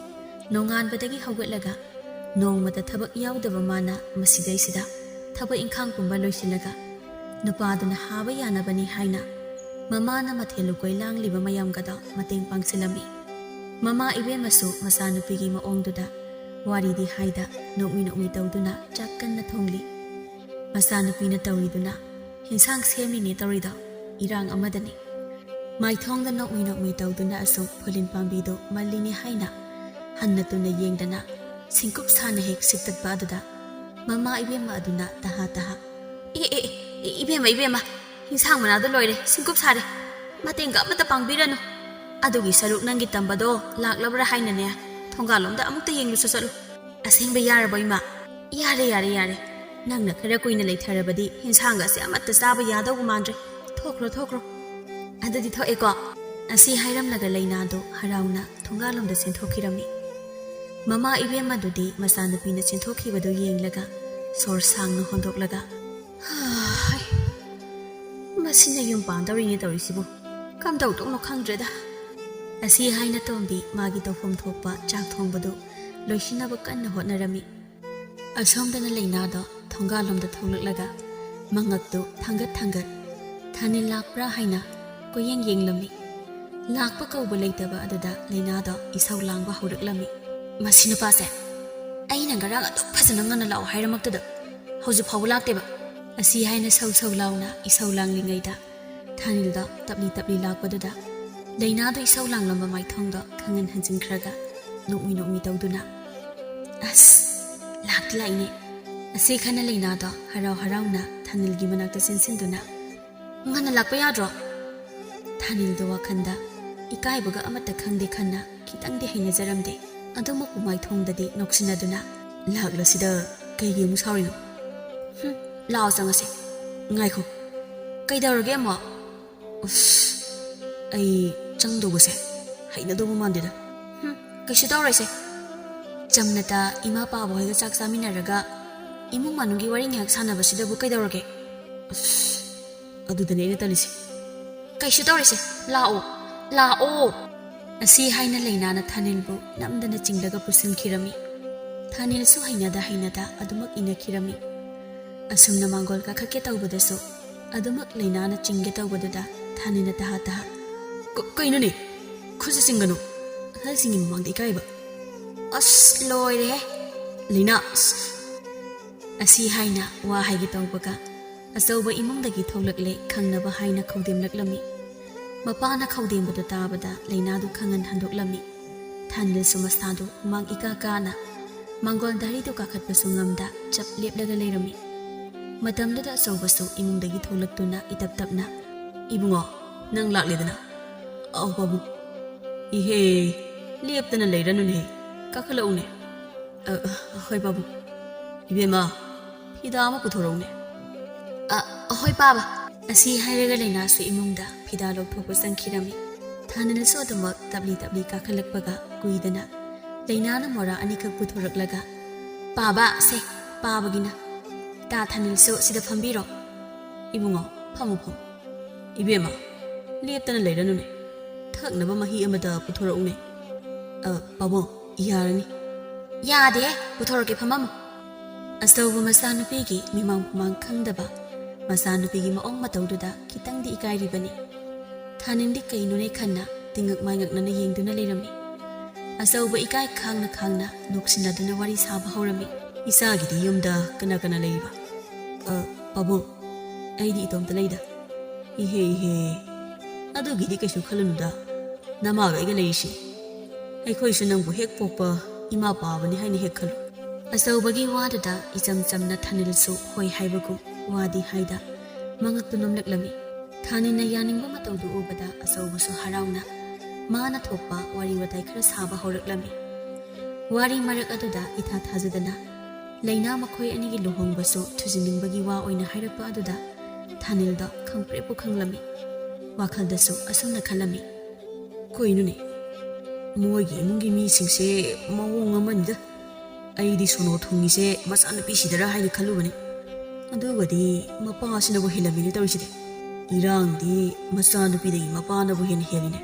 ꯅꯣꯡꯉꯥꯟꯕꯗꯒꯤ ꯍꯧꯒꯠꯂꯒ ꯅꯣꯡꯃꯇ ꯊꯕꯛ ꯌꯥꯎꯗꯕ ꯃꯥꯅ ꯃꯁꯤꯗꯩꯁꯤꯗ ꯊꯕꯛ ꯏꯪꯈꯥꯡ ꯄꯨꯝꯕ ꯂꯣꯏꯁꯤꯜꯂꯒ ꯅꯨꯄꯥꯗꯨꯅ ꯍꯥꯕ ꯌꯥꯅꯕꯅꯤ ꯍꯥꯏꯅ ꯃꯃꯥꯅ ꯃꯊꯦꯜ ꯂꯨꯀꯣꯏ ꯂꯥꯡꯂꯤꯕ ꯃꯌꯥꯝꯒꯗꯣ ꯃꯇꯦꯡ ꯄꯥꯡꯁꯤꯜꯂꯝꯃꯤ꯫ ꯃꯃꯥ ꯏꯕꯦꯝꯃꯁꯨ ꯃꯆꯥꯅꯨꯄꯤꯒꯤ ꯃꯑꯣꯡꯗꯨꯗ ꯋꯥꯔꯤꯗꯤ ꯍꯥꯏꯗ ꯅꯣꯛꯃꯤ ꯅꯣꯛꯃꯤ ꯇꯧꯗꯨꯅ ꯆꯥꯛ ꯀꯟꯅ ꯊꯣꯡꯂꯤ꯫ ꯃꯆꯥꯅꯨꯄꯤꯅ ꯇꯧꯔꯤꯗꯨꯅ ꯍꯤꯟꯁꯥꯡ ꯁꯦꯝꯃꯤꯅꯦ ꯇꯧꯔꯤꯗꯣ ꯏꯔꯥꯡ ꯑꯃꯗꯅꯤ꯫ ꯃꯥꯏꯊꯣꯡꯗ ꯅꯣꯛꯃꯤ ꯅꯣꯛꯃꯤ ꯇꯧꯗꯨꯅ ꯑꯁꯨꯝ ꯐꯨꯂꯤꯟ ꯄꯥꯝꯕꯤꯗꯨ ꯃꯜꯂꯤꯅꯦ ꯍꯥꯏꯅ ꯍꯟꯅ ꯇꯨꯅ ꯌꯦꯡꯗꯅ ꯁꯤꯡꯀꯨꯞ ꯁꯥꯅ ꯍꯦꯛ ꯁꯤꯛꯇꯠꯄ ꯑꯗꯨꯗ ꯃꯃꯥ ꯏꯕꯦꯝꯃ ꯑꯗꯨꯅ ꯇꯍꯥ ꯇꯍꯥ, "ꯑꯦ, ꯑꯦ, ꯑꯦ, ꯏꯕꯦꯝꯃ, ꯏꯕꯦꯝꯃ, ꯍꯤꯟꯁꯥꯡ ꯃꯅꯥꯗꯣ ꯂꯣꯏꯔꯦ, ꯁꯤꯡꯀꯨꯞ ꯁꯥꯔꯦ꯫ ꯃꯇꯦꯡꯒ ꯑꯃꯠꯇ ꯄꯥꯡꯕꯤꯔꯅꯨ꯫ ꯑꯗꯨꯒꯤ ꯁꯔꯨꯛ ꯅꯪꯒꯤ ꯇꯝꯕꯗꯣ ꯂꯥꯛꯂꯕ꯭ꯔꯥ ꯍꯥꯏꯅꯅꯦ, ꯊꯣꯡꯒꯥꯜꯂꯣꯝꯗ ꯑꯃꯨꯛꯇ ꯌꯦꯡꯂꯨꯁꯨ ꯆꯠꯂꯨ꯫ ꯑꯁꯦꯡꯕ ꯌꯥꯔꯕꯣ ꯏꯃꯥ?" "ꯌꯥꯔꯦ, ꯌꯥꯔꯦ, ꯌꯥꯔꯦ꯫ ꯅꯪꯅ ꯈꯔ ꯀꯨꯏꯅ ꯂꯩꯊꯔꯕꯗꯤ ꯍꯤꯟꯁꯥꯡꯒꯁꯦ ꯑꯃꯠꯇ ꯆꯥꯕ ꯌꯥꯗꯧꯕ ꯃꯥꯟꯗ꯭ꯔꯦ꯫ ꯊꯣꯛꯈ꯭ꯔꯣ, ꯊꯣꯛꯈ꯭ꯔꯣ꯫ ꯑꯗꯨꯗꯤ ꯊꯣꯛꯑꯦꯀꯣ?" ꯑꯁꯤ ꯍꯥꯏꯔꯝꯂꯒ ꯂꯩꯅꯥꯗꯨ ꯍꯔꯥꯎꯅ ꯊꯣꯡꯒꯥꯜꯂꯣꯝꯗ ꯆꯦꯟꯊꯣꯛꯈꯤꯔꯝꯃꯤ꯫ ꯃꯃꯥ ꯏꯕꯦꯝꯃꯗꯨꯗꯤ ꯃꯆꯥꯅꯨꯄꯤꯅ ꯆꯦꯟꯊꯣꯛꯈꯤꯕꯗꯨ ꯌꯦꯡꯂꯒ ꯁꯣꯔ ꯁꯥꯡꯅ ꯍꯣꯟꯗꯣꯛꯂꯒ, "ꯍꯥꯏ, ꯃꯁꯤꯅ ꯌꯨꯝ ꯄꯥꯟꯗꯧꯔꯤꯅꯦ ꯇꯧꯔꯤꯁꯤꯕꯨ꯫ ꯀꯝꯗꯧꯗꯧꯅꯣ ꯈꯪꯗ꯭ꯔꯦꯗ꯫" ꯑꯁꯤ ꯍꯥꯏꯅ ꯇꯣꯝꯕꯤ ꯃꯥꯒꯤ ꯇꯧꯐꯝ ꯊꯣꯛꯄ ꯆꯥꯛ ꯊꯣꯡꯕꯗꯨ ꯂꯣꯏꯁꯤꯟꯅꯕ ꯀꯟꯅ ꯍꯣꯠꯅꯔꯝꯃꯤ꯫ ꯑꯁꯣꯝꯗꯅ ꯂꯩꯅꯥꯗꯣ ꯊꯣꯡꯒꯥꯜꯂꯣꯝꯗ ꯊꯣꯛꯂꯛꯂꯒ ꯃꯉꯛꯇꯨ ꯊꯥꯡꯒꯠ ꯊꯥꯡꯒꯠ ꯊꯥꯅꯤꯜ ꯂꯥꯛꯄ꯭ꯔꯥ ꯍꯥꯏꯅ ꯀꯣꯏꯌꯦꯡ ꯌꯦꯡꯂꯝꯃꯤ꯫ ꯂꯥꯛꯄ ꯀꯧꯕ ꯂꯩꯇꯕ ꯑꯗꯨꯗ ꯂꯩꯅꯥꯗꯣ ꯏꯁꯧ ꯂꯥꯡꯕ ꯍꯧꯔꯛꯂꯝꯃꯤ꯫ "ꯃꯁꯤ ꯅꯨꯄꯥꯁꯦ, ꯑꯩꯅ ꯉꯔꯥꯡ ꯑꯗꯨꯛ ꯐꯖꯅ ꯉꯟꯅ ꯂꯥꯛꯑꯣ ꯍꯥꯏꯔꯃꯛꯇꯗ ꯍꯧꯖꯤꯛ ꯐꯥꯎꯕ ꯂꯥꯛꯇꯦꯕ?" ꯑꯁꯤ ꯍꯥꯏꯅ ꯁꯧ ꯁꯧ ꯂꯥꯎꯅ ꯏꯁꯧ ꯂꯥꯡꯂꯤꯉꯩꯗ ꯊꯥꯅꯤꯜꯗꯣ ꯇꯞꯂꯤ ꯇꯞꯂꯤ ꯂꯥꯛꯄꯗꯨꯗ ꯂꯩꯅꯥꯗꯣ ꯏꯁꯧ ꯂꯥꯡꯂꯝꯕ ꯃꯥꯏꯊꯣꯡꯗꯣ ꯈꯪꯍꯟ ꯍꯟꯖꯤꯟꯈ꯭ꯔꯒ ꯅꯣꯛꯃꯤ ꯅꯣꯛꯃꯤ ꯇꯧꯗꯨꯅ, "ꯑꯁ, ꯂꯥꯛꯇꯤ ꯂꯥꯛꯏꯅꯦ꯫" ꯑꯁꯤ ꯈꯟꯅ ꯂꯩꯅꯥꯗꯣ ꯍꯔꯥꯎ ꯍꯔꯥꯎꯅ ꯊꯥꯅꯤꯜꯒꯤ ꯃꯅꯥꯛꯇ ꯆꯦꯟꯁꯤꯟꯗꯨꯅ, "ꯉꯟꯅ ꯂꯥꯛꯄ ꯌꯥꯗ꯭ꯔꯣ?" ꯊꯥꯅꯤꯜꯗꯣ ꯋꯥꯈꯟꯗ ꯏꯀꯥꯏꯕꯒ ꯑꯃꯠꯇ ꯈꯪꯗꯦ ꯈꯟꯅ ꯈꯤꯇꯪꯗꯤ ꯍꯩꯅꯖꯔꯝꯗꯦ꯫ ꯑꯗꯨꯃꯛꯄꯨ ꯃꯥꯏꯊꯣꯡꯗꯗꯤ ꯅꯣꯛꯁꯤꯟꯅꯗꯨꯅ, "ꯂꯥꯛꯂꯁꯤꯗ ꯀꯩꯒꯤ ꯑꯃꯨꯛ ꯁꯥꯎꯔꯤꯅꯣ? ꯍꯨꯝ, ꯂꯥꯛꯑꯣ ꯆꯪꯉꯁꯤ꯫ ꯉꯥꯏꯈꯣ, ꯀꯩꯗꯧꯔꯒꯦ ꯑꯃꯨꯛ? ꯎꯁ, ꯑꯩ ꯆꯪꯗꯧꯕꯁꯦ ꯍꯩꯅꯗꯧꯕ ꯃꯥꯟꯗꯦꯗ꯫ ꯍꯨꯝ, ꯀꯩꯁꯨ ꯇꯧꯔꯣꯏꯁꯦ꯫ ꯆꯝꯅꯇ ꯏꯃꯥ ꯄꯥꯕ ꯍꯣꯏꯒ ꯆꯥꯛ ꯆꯥꯃꯤꯟꯅꯔꯒ ꯏꯃꯨꯡ ꯃꯅꯨꯡꯒꯤ ꯋꯥꯔꯤ ꯉꯥꯏꯍꯥꯛ ꯁꯥꯟꯅꯕꯁꯤꯗꯕꯨ ꯀꯩꯗꯧꯔꯒꯦ? ꯑꯁ, ꯑꯗꯨꯗꯅꯦ ꯑꯩꯅ ꯇꯜꯂꯤꯁꯦ꯫ ꯀꯩꯁꯨ ꯇꯧꯔꯣꯏꯁꯦ, ꯂꯥꯛꯑꯣ, ꯂꯥꯛꯑꯣ꯫ ꯑꯁꯤ ꯍꯥꯏꯅ ꯂꯩꯅꯥꯅ ꯊꯥꯅꯤꯜꯕꯨ ꯅꯝꯗꯅ ꯆꯤꯡꯂꯒ ꯄꯨꯁꯤꯟꯈꯤꯔꯝꯃꯤ꯫ ꯊꯥꯅꯤꯜꯁꯨ ꯍꯩꯅꯗ ꯍꯩꯅꯗ ꯑꯗꯨꯃꯛ ꯏꯟꯅꯈꯤꯔꯝꯃꯤ꯫ ꯑꯁꯨꯝꯅ ꯃꯥꯡꯒꯣꯜ ꯀꯥꯈꯠꯀꯦ ꯇꯧꯕꯗꯁꯨ ꯑꯗꯨꯃꯛ ꯂꯩꯅꯥꯅ ꯆꯤꯡꯒꯦ ꯇꯧꯕꯗꯨꯗ ꯊꯥꯅꯤꯜꯅ ꯇꯍꯥ ꯇꯍꯥ, "ꯀ-, ꯀꯩꯅꯣꯅꯦ? ꯈꯨꯠꯁꯦ ꯆꯤꯡꯒꯅꯨ꯫ ꯑꯍꯜꯁꯤꯡꯒꯤ ꯃꯃꯥꯡꯗ ꯏꯀꯥꯏꯕ꯫ ꯑꯁ, ꯂꯣꯏꯔꯦꯍꯦ꯫ ꯂꯩꯅꯥ, ꯑꯁ!" ꯑꯁꯤ ꯍꯥꯏꯅ ꯋꯥ ꯍꯥꯏꯒꯦ ꯇꯧꯕꯒ ꯑꯆꯧꯕ ꯏꯃꯨꯡꯗꯒꯤ ꯊꯣꯛꯂꯛꯂꯦ ꯈꯪꯅꯕ ꯍꯥꯏꯅ ꯈꯧꯗꯦꯝꯂꯛꯂꯝꯃꯤ꯫ ꯃꯄꯥꯅ ꯈꯧꯗꯦꯝꯕꯗꯨ ꯇꯥꯕꯗ ꯂꯩꯅꯥꯗꯨ ꯈꯪꯍꯟ ꯍꯟꯗꯣꯛꯂꯝꯃꯤ꯫ ꯊꯥꯅꯤꯜꯁꯨ ꯃꯁꯥꯗꯨ ꯍꯨꯃꯥꯡ ꯏꯀꯥ ꯀꯥꯅ ꯃꯥꯡꯒꯣꯜ ꯗꯥꯔꯤꯗꯨ ꯀꯥꯈꯠꯄꯁꯨ ꯉꯝꯗ ꯆꯞ ꯂꯦꯞꯂꯒ ꯂꯩꯔꯝꯃꯤ꯫ ꯃꯇꯝꯗꯨꯗ ꯑꯆꯧꯕꯁꯨ ꯏꯃꯨꯡꯗꯒꯤ ꯊꯣꯛꯂꯛꯇꯨꯅ ꯏꯇꯞ ꯇꯞꯅ, "ꯏꯕꯨꯡꯉꯣ, ꯅꯪ ꯂꯥꯛꯂꯦꯗꯅ?" "ꯑꯧ ꯄꯥꯕꯨꯡ꯫" "ꯏꯍꯦ, ꯂꯦꯞꯇꯅ ꯂꯩꯔꯅꯨꯅꯦ, ꯀꯥꯈꯠꯂꯛꯎꯅꯦ꯫" "ꯑ, ꯍꯣꯏ ꯄꯥꯕꯨꯡ꯫" "ꯏꯕꯦꯝꯃ, ꯐꯤꯗꯥ ꯑꯃ ꯄꯨꯊꯣꯔꯛꯎꯅꯦ꯫" "ꯑ, ꯍꯣꯏ ꯄꯥꯕ꯫" ꯑꯁꯤ ꯍꯥꯏꯔꯒ ꯂꯩꯅꯥꯁꯨ ꯏꯃꯨꯡꯗ ꯐꯤꯗꯥ ꯂꯧꯊꯣꯛꯄ ꯆꯪꯈꯤꯔꯝꯃꯤ꯫ ꯊꯥꯅꯤꯜꯁꯨ ꯑꯗꯨꯃꯛ ꯇꯞꯂꯤ ꯇꯞꯂꯤ ꯀꯥꯈꯠꯂꯛꯄꯒ ꯀꯨꯏꯗꯅ ꯂꯩꯅꯥꯅ ꯃꯣꯔꯥ ꯑꯅꯤꯈꯛ ꯄꯨꯊꯣꯔꯛꯂꯒ, "ꯄꯥꯕ, ꯁꯦ, ꯄꯥꯕꯒꯤꯅ꯫ ꯇꯥ ꯊꯥꯅꯤꯜꯁꯨ ꯁꯤꯗ ꯐꯝꯕꯤꯔꯣ꯫" "ꯏꯕꯨꯡꯉꯣ, ꯐꯝꯃꯨ, ꯐꯝꯃꯨ꯫" "ꯏꯕꯦꯝꯃ, ꯂꯦꯞꯇꯅ ꯂꯩꯔꯅꯨꯅꯦ, ꯊꯛꯅꯕ ꯃꯍꯤ ꯑꯃꯗ ꯄꯨꯊꯣꯔꯛꯎꯅꯦ꯫" "ꯑ, ꯄꯥꯕꯨꯡ, ꯌꯥꯔꯅꯤ꯫" "ꯌꯥꯗꯦ, ꯄꯨꯊꯣꯔꯛꯀꯦ, ꯐꯝꯃꯝꯃꯨ꯫" ꯑꯆꯧꯕ ꯃꯆꯥꯅꯨꯄꯤꯒꯤ ꯃꯤꯃꯥꯡ ꯃꯃꯥꯡ ꯈꯪꯗꯕ ꯃꯆꯥꯅꯨꯄꯤꯒꯤ ꯃꯑꯣꯡ ꯃꯇꯧꯗꯨꯗ ꯈꯤꯇꯪꯗꯤ ꯏꯀꯥꯏꯔꯤꯕꯅꯤ꯫ ꯊꯥꯅꯤꯜꯗꯤ ꯀꯩꯅꯣꯅꯦ ꯈꯟꯅ ꯇꯤꯡꯉꯛ ꯃꯥꯏꯉꯛꯅꯅ ꯌꯦꯡꯗꯨꯅ ꯂꯩꯔꯝꯃꯤ꯫ ꯑꯆꯧꯕ ꯏꯀꯥꯏ ꯈꯥꯡꯅ ꯈꯥꯡꯅ ꯅꯣꯛꯁꯤꯟꯅꯗꯨꯅ ꯋꯥꯔꯤ ꯁꯥꯕ ꯍꯧꯔꯝꯃꯤ꯫ "ꯏꯆꯥꯒꯤꯗꯤ ꯌꯨꯝꯗ ꯀꯅꯥ ꯀꯅꯥ ꯂꯩꯔꯤꯕ?" "ꯑ, ꯄꯥꯕꯨꯡ, ꯑꯩꯗꯤ ꯏꯇꯣꯝꯇ ꯂꯩꯗ꯫" "ꯏꯍꯦ, ꯏꯍꯦ, ꯑꯗꯨꯒꯤꯗꯤ ꯀꯩꯁꯨ ꯈꯜꯂꯨꯅꯨꯗ, ꯅꯃꯥꯒ ꯑꯩꯒ ꯂꯩꯔꯤꯁꯤ꯫ ꯑꯩꯈꯣꯏꯁꯨ ꯅꯪꯕꯨ ꯍꯦꯛ ꯄꯣꯛꯄ ꯏꯃꯥ ꯄꯥꯕꯅꯤ ꯍꯥꯏꯅ ꯍꯦꯛ ꯈꯜꯂꯨ꯫" ꯑꯆꯧꯕꯒꯤ ꯋꯥꯗꯨꯗ ꯏꯆꯝ ꯆꯝꯅ ꯊꯥꯅꯤꯜꯁꯨ ꯍꯣꯏ ꯍꯥꯏꯕꯒꯨꯝ ꯋꯥꯗꯤ ꯍꯥꯏꯗ ꯃꯉꯛꯇꯨ ꯅꯣꯝꯂꯛꯂꯝꯃꯤ꯫ ꯊꯥꯅꯤꯜꯅ ꯌꯥꯅꯤꯡꯕ ꯃꯇꯧꯗꯨ ꯎꯕꯗ ꯑꯆꯧꯕꯁꯨ ꯍꯔꯥꯎꯅ ꯃꯥꯅ ꯊꯣꯛꯄ ꯋꯥꯔꯤ ꯋꯥꯇꯥꯏ ꯈꯔ ꯁꯥꯕ ꯍꯧꯔꯛꯂꯝꯃꯤ꯫ ꯋꯥꯔꯤ ꯃꯔꯛ ꯑꯗꯨꯗ ꯏꯊꯥ ꯊꯥꯖꯗꯅ ꯂꯩꯅꯥ ꯃꯈꯣꯏ ꯑꯅꯤꯒꯤ ꯂꯨꯍꯣꯡꯕꯁꯨ ꯊꯨꯖꯤꯟꯅꯤꯡꯕꯒꯤ ꯋꯥ ꯑꯣꯏꯅ ꯍꯥꯏꯔꯛꯄ ꯑꯗꯨꯗ ꯊꯥꯅꯤꯜꯗꯣ ꯈꯪꯄ꯭ꯔꯦꯛꯄꯨ ꯈꯪꯂꯝꯃꯤ꯫ ꯋꯥꯈꯜꯗꯁꯨ ꯑꯁꯨꯝꯅ ꯈꯜꯂꯝꯃꯤ, "ꯀꯩꯅꯣꯅꯦ, ꯃꯣꯏꯒꯤ ꯏꯃꯨꯡꯒꯤ ꯃꯤꯁꯤꯡꯁꯦ ꯃꯑꯣꯡ ꯑꯃꯅꯤꯗ꯫ ꯑꯩꯗꯤ ꯁꯣꯅꯣ ꯊꯨꯡꯉꯤꯁꯦ ꯃꯆꯥꯅꯨꯄꯤꯁꯤꯗꯔ ꯍꯥꯏꯅ ꯈꯜꯂꯨꯕꯅꯤ꯫ ꯑꯗꯨꯒꯗꯤ ꯃꯄꯥꯁꯤꯅꯕꯨ ꯍꯦꯜꯂꯝꯃꯤꯅꯦ ꯇꯧꯔꯤꯁꯤꯗꯤ꯫ ꯏꯔꯥꯡꯗꯤ ꯃꯆꯥꯅꯨꯄꯤꯗꯒꯤ ꯃꯄꯥꯅꯕꯨ ꯍꯦꯟꯅ ꯍꯦꯜꯂꯤꯅꯦ꯫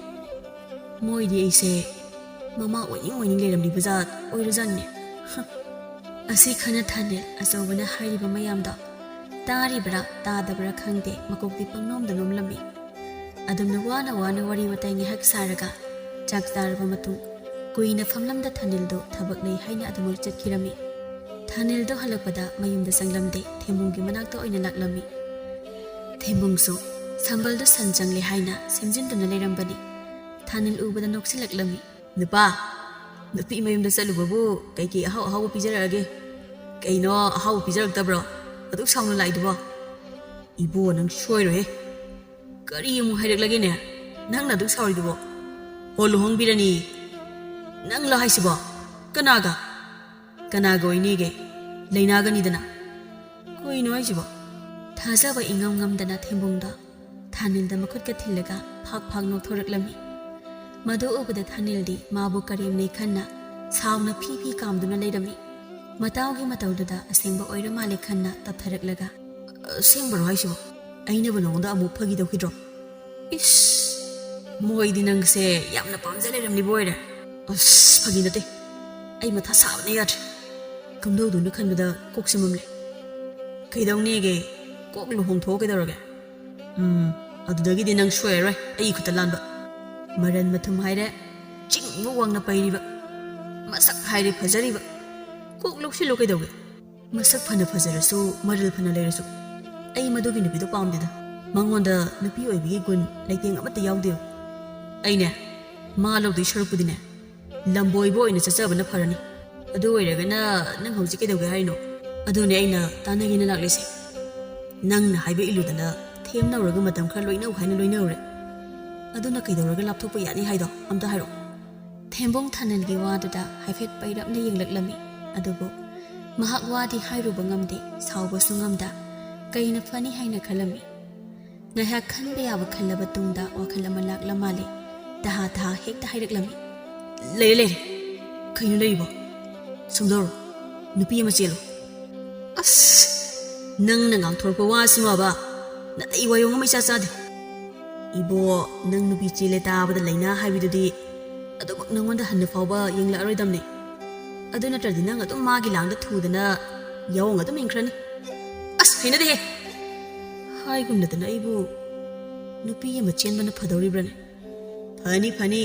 ꯃꯣꯏꯗꯤ ꯑꯩꯁꯦ ꯃꯃꯥ ꯑꯣꯏꯅꯤꯡ ꯑꯣꯏꯅꯤꯡ ꯂꯩꯔꯝꯂꯤꯕ ꯖꯥꯠ ꯑꯣꯏꯔꯖꯥꯠꯅꯤꯅꯦ꯫" ꯍ, ꯑꯁꯤ ꯈꯅ ꯊꯥꯅꯤꯜ ꯑꯆꯧꯕꯅ ꯍꯥꯏꯔꯤꯕ ꯃꯌꯥꯝꯗꯣ ꯇꯥꯔꯤꯕ꯭ꯔꯥ ꯇꯥꯗꯕ꯭ꯔꯥ ꯈꯪꯗꯦ, ꯃꯀꯣꯛꯇꯤ ꯄꯪꯅꯣꯝꯗ ꯅꯣꯝꯂꯝꯃꯤ꯫ ꯑꯗꯨꯝꯅ ꯋꯥꯅ ꯋꯥꯅ ꯋꯥꯔꯤ ꯋꯥꯇꯥꯏ ꯉꯥꯏꯍꯥꯛ ꯁꯥꯔꯒ ꯆꯥꯛ ꯆꯥꯔꯕ ꯃꯇꯨꯡ ꯀꯨꯏꯅ ꯐꯝꯂꯝꯗ ꯊꯥꯅꯤꯜꯗꯣ ꯊꯕꯛ ꯂꯩ ꯍꯥꯏꯅ ꯑꯗꯨꯃꯛ ꯆꯠꯈꯤꯔꯝꯃꯤ꯫ ꯊꯥꯅꯤꯜꯗꯣ ꯍꯜꯂꯛꯄꯗ ꯃꯌꯨꯝꯗ ꯆꯪꯂꯝꯗꯦ, ꯊꯦꯝꯕꯨꯡꯒꯤ ꯃꯅꯥꯛꯇ ꯑꯣꯏꯅ ꯂꯥꯛꯂꯝꯃꯤ꯫ ꯊꯦꯝꯕꯨꯡꯁꯨ ꯁꯝꯕꯜꯗꯣ ꯁꯟ ꯆꯪꯂꯦ ꯍꯥꯏꯅ ꯁꯦꯝꯖꯤꯟꯗꯨꯅ ꯂꯩꯔꯝꯕꯅꯤ꯫ ꯊꯥꯅꯤꯜ ꯎꯕꯗ ꯅꯣꯛꯁꯤꯜꯂꯛꯂꯝꯃꯤ꯫ "ꯅꯨꯄꯥ, ꯅꯨꯄꯤ ꯃꯌꯨꯝꯗ ꯆꯠꯂꯨꯕꯕꯨ ꯀꯩꯀꯩ ꯑꯍꯥꯎ ꯑꯍꯥꯎꯕ ꯄꯤꯖꯔꯛꯑꯒꯦ? ꯀꯩꯅꯣ ꯑꯍꯥꯎꯕ ꯄꯤꯖꯔꯛꯇꯕ꯭ꯔꯣ? ꯑꯗꯨꯛ ꯁꯥꯎꯅ ꯂꯥꯛꯏꯗꯨꯕꯣ?" "ꯏꯕꯣ, ꯅꯪ ꯁꯣꯏꯔꯣꯏꯍꯦ꯫ ꯀꯔꯤ ꯑꯃꯨꯛ ꯍꯥꯏꯔꯛꯂꯒꯦꯅꯦ? ꯅꯪꯅ ꯑꯗꯨꯛ ꯁꯥꯎꯔꯤꯗꯨꯕꯣ? ꯍꯣ, ꯂꯨꯍꯣꯡꯕꯤꯔꯅꯤ꯫ ꯅꯪꯂ ꯍꯥꯏꯁꯤꯕꯣ? ꯀꯅꯥꯒ? ꯀꯅꯥꯒ ꯑꯣꯏꯅꯤꯒꯦ? ꯂꯩꯅꯥꯒꯅꯤꯗꯅ꯫" "ꯀꯩꯅꯣ ꯍꯥꯏꯁꯤꯕꯣ?" ꯊꯥꯖꯕ ꯏꯉꯝ ꯉꯝꯗꯅ ꯊꯦꯝꯕꯨꯡꯗ ꯊꯥꯅꯤꯜꯗ ꯃꯈꯨꯠꯀ ꯊꯤꯜꯂꯒ ꯐꯥꯛ ꯐꯥꯛ ꯅꯣꯛꯊꯣꯔꯛꯂꯝꯃꯤ꯫ ꯃꯗꯨ ꯎꯕꯗ ꯊꯥꯅꯤꯜꯗꯤ ꯃꯥꯕꯨ ꯀꯔꯦꯝꯅꯩ ꯈꯟꯅ ꯁꯥꯎꯅ ꯐꯤ ꯐꯤ ꯀꯥꯝꯗꯨꯅ ꯂꯩꯔꯝꯃꯤ꯫ ꯃꯇꯥꯎꯒꯤ ꯃꯇꯧꯗꯨꯗ ꯑꯁꯦꯡꯕ ꯑꯣꯏꯔ ꯃꯥꯜꯂꯦ ꯈꯟꯅ ꯇꯞꯊꯔꯛꯂꯒ, "ꯑꯁꯦꯡꯕꯔꯣ ꯍꯥꯏꯁꯤꯕꯣ? ꯑꯩꯅꯕꯨ ꯅꯉꯣꯟꯗ ꯑꯃꯨꯛ ꯐꯥꯒꯤ ꯇꯧꯈꯤꯗ꯭ꯔꯣ? ꯏꯁ, ꯃꯣꯏꯗꯤ ꯅꯪꯁꯦ ꯌꯥꯝꯅ ꯄꯥꯝꯖ ꯂꯩꯔꯝꯂꯤꯕ ꯑꯣꯏꯔꯦ꯫ ꯑꯁ, ꯐꯥꯒꯤ ꯅꯠꯇꯦ꯫ ꯑꯩ ꯃꯊꯥ ꯁꯥꯕꯅ ꯌꯥꯗ꯭ꯔꯦ꯫ ꯀꯝꯗꯧꯗꯣꯏꯅꯣ ꯈꯟꯕꯗ ꯀꯣꯛꯁꯦ ꯃꯝꯂꯦ꯫ ꯀꯩꯗꯧꯅꯦꯒꯦ? ꯀꯣꯛ ꯂꯨꯍꯣꯡꯊꯣꯛꯑꯣ ꯀꯩꯗꯧꯔꯒꯦ? ꯎꯝ, ꯑꯗꯨꯗꯒꯤꯗꯤ ꯅꯪ ꯁꯣꯏꯔꯔꯣꯏ ꯑꯩꯒꯤ ꯈꯨꯠꯇ ꯂꯥꯟꯕ꯫ ꯃꯔꯟ ꯃꯊꯨꯝ ꯍꯥꯏꯔꯦ ꯆꯤꯡꯕ ꯋꯥꯡꯅ ꯄꯩꯔꯤꯕ, ꯃꯁꯛ ꯍꯥꯏꯔꯦ ꯐꯖꯔꯤꯕ꯫ ꯀꯣꯛ ꯂꯧꯁꯤꯜꯂꯣ ꯀꯩꯗꯧꯒꯦ? ꯃꯁꯛ ꯐꯅ ꯐꯖꯔꯁꯨ, ꯃꯔꯜ ꯐꯅ ꯂꯩꯔꯁꯨ, ꯑꯩ ꯃꯗꯨꯒꯤ ꯅꯨꯄꯤꯗꯣ ꯄꯥꯝꯗꯦꯗ꯫ ꯃꯉꯣꯟꯗ ꯅꯨꯄꯤ ꯑꯣꯏꯕꯒꯤ ꯒꯨꯟ ꯂꯩꯇꯦꯡ ꯑꯃꯠꯇ ꯌꯥꯎꯗꯦꯕ꯫ ꯑꯩꯅꯦ, ꯃꯥ ꯂꯧꯗꯣꯏ ꯁꯔꯨꯛꯄꯨꯗꯤꯅꯦ, ꯂꯝꯕꯣꯏꯕ ꯑꯣꯏꯅ ꯆꯠꯆꯕꯅ ꯐꯔꯅꯤ꯫ ꯑꯗꯨ ꯑꯣꯏꯔꯒꯅ ꯅꯪ ꯍꯧꯖꯤꯛ ꯀꯩꯗꯧꯒꯦ ꯍꯥꯏꯅꯣ? ꯑꯗꯨꯅꯦ ꯑꯩꯅ ꯇꯥꯟꯅꯒꯦꯅ ꯂꯥꯛꯂꯤꯁꯦ꯫ ꯅꯪꯅ ꯍꯥꯏꯕ ꯏꯜꯂꯨꯗꯅ ꯊꯦꯝꯅꯧꯔꯒ ꯃꯇꯝ ꯈꯔ ꯂꯣꯏꯅꯧ ꯍꯥꯏꯅ ꯂꯣꯏꯅꯧꯔꯦ꯫ ꯑꯗꯨꯅ ꯀꯩꯗꯧꯔꯒ ꯂꯥꯞꯊꯣꯛꯄ ꯌꯥꯅꯤ ꯍꯥꯏꯗꯣ ꯑꯝꯇ ꯍꯥꯏꯔꯛꯑꯣ꯫ ꯊꯦꯝꯕꯨꯡ ꯊꯥꯅꯜꯒꯤ ꯋꯥꯗꯨꯗ ꯍꯥꯏꯐꯦꯠ ꯄꯩꯔꯞꯅ ꯌꯦꯡꯂꯛꯂꯝꯃꯤ꯫ ꯑꯗꯨꯕꯨ ꯃꯍꯥꯛ ꯋꯥꯗꯤ ꯍꯥꯏꯔꯨꯕ ꯉꯝꯗꯦ, ꯁꯥꯎꯕꯁꯨ ꯉꯝꯗ꯫ ꯀꯩꯅ ꯐꯅꯤ ꯍꯥꯏꯅ ꯈꯜꯂꯝꯃꯤ꯫ ꯉꯥꯏꯍꯥꯛ ꯈꯟꯕ ꯌꯥꯕ ꯈꯜꯂꯕ ꯇꯨꯡꯗ ꯋꯥꯈꯜ ꯑꯃ ꯂꯥꯛꯂ ꯃꯥꯜꯂꯦ꯫ ꯇꯍꯥ ꯇꯍꯥ ꯍꯦꯛꯇ ꯍꯥꯏꯔꯛꯂꯝꯃꯤ꯫ "ꯂꯩꯔꯦ, ꯂꯩꯔꯦ꯫ ꯀꯩꯅꯣ ꯂꯩꯔꯤꯕꯣ? ꯁꯣꯝꯗꯧꯔꯣ꯫ ꯅꯨꯄꯤ ꯑꯃ ꯆꯦꯜꯂꯣ꯫" "ꯑꯁ, ꯅꯪꯅ ꯉꯥꯡꯊꯣꯔꯛꯄ ꯋꯥꯁꯤꯃꯕ ꯅꯥꯇꯩ ꯋꯥꯌꯣꯡ ꯑꯃ ꯏꯆꯥ ꯆꯥꯗꯦ꯫ ꯏꯕꯣ, ꯅꯪ ꯅꯨꯄꯤ ꯆꯦꯜꯂꯦ ꯇꯥꯕꯗ ꯂꯩꯅꯥ ꯍꯥꯏꯕꯤꯗꯨꯗꯤ ꯑꯗꯨꯃꯛ ꯅꯪꯉꯣꯟꯗ ꯍꯟꯅ ꯐꯥꯎꯕ ꯌꯦꯡꯂꯛꯑꯔꯣꯏꯗꯝꯅꯤ꯫ ꯑꯗꯨ ꯅꯠꯇ꯭ꯔꯗꯤ ꯅꯪ ꯑꯗꯨꯝ ꯃꯥꯒꯤ ꯂꯥꯡꯗ ꯊꯨꯗꯅ ꯌꯥꯑꯣꯡ ꯑꯗꯨꯝ ꯏꯟꯈ꯭ꯔꯅꯤ꯫" "ꯑꯁ, ꯍꯩꯅꯗꯦꯍꯦ!" ꯍꯥꯏꯒꯨꯝꯅꯗꯅ ꯑꯩꯕꯨ ꯅꯨꯄꯤ ꯑꯃ ꯆꯦꯟꯕꯅ ꯐꯗꯧꯔꯤꯕ꯭ꯔꯅꯦ? "ꯐꯅꯤ, ꯐꯅꯤ꯫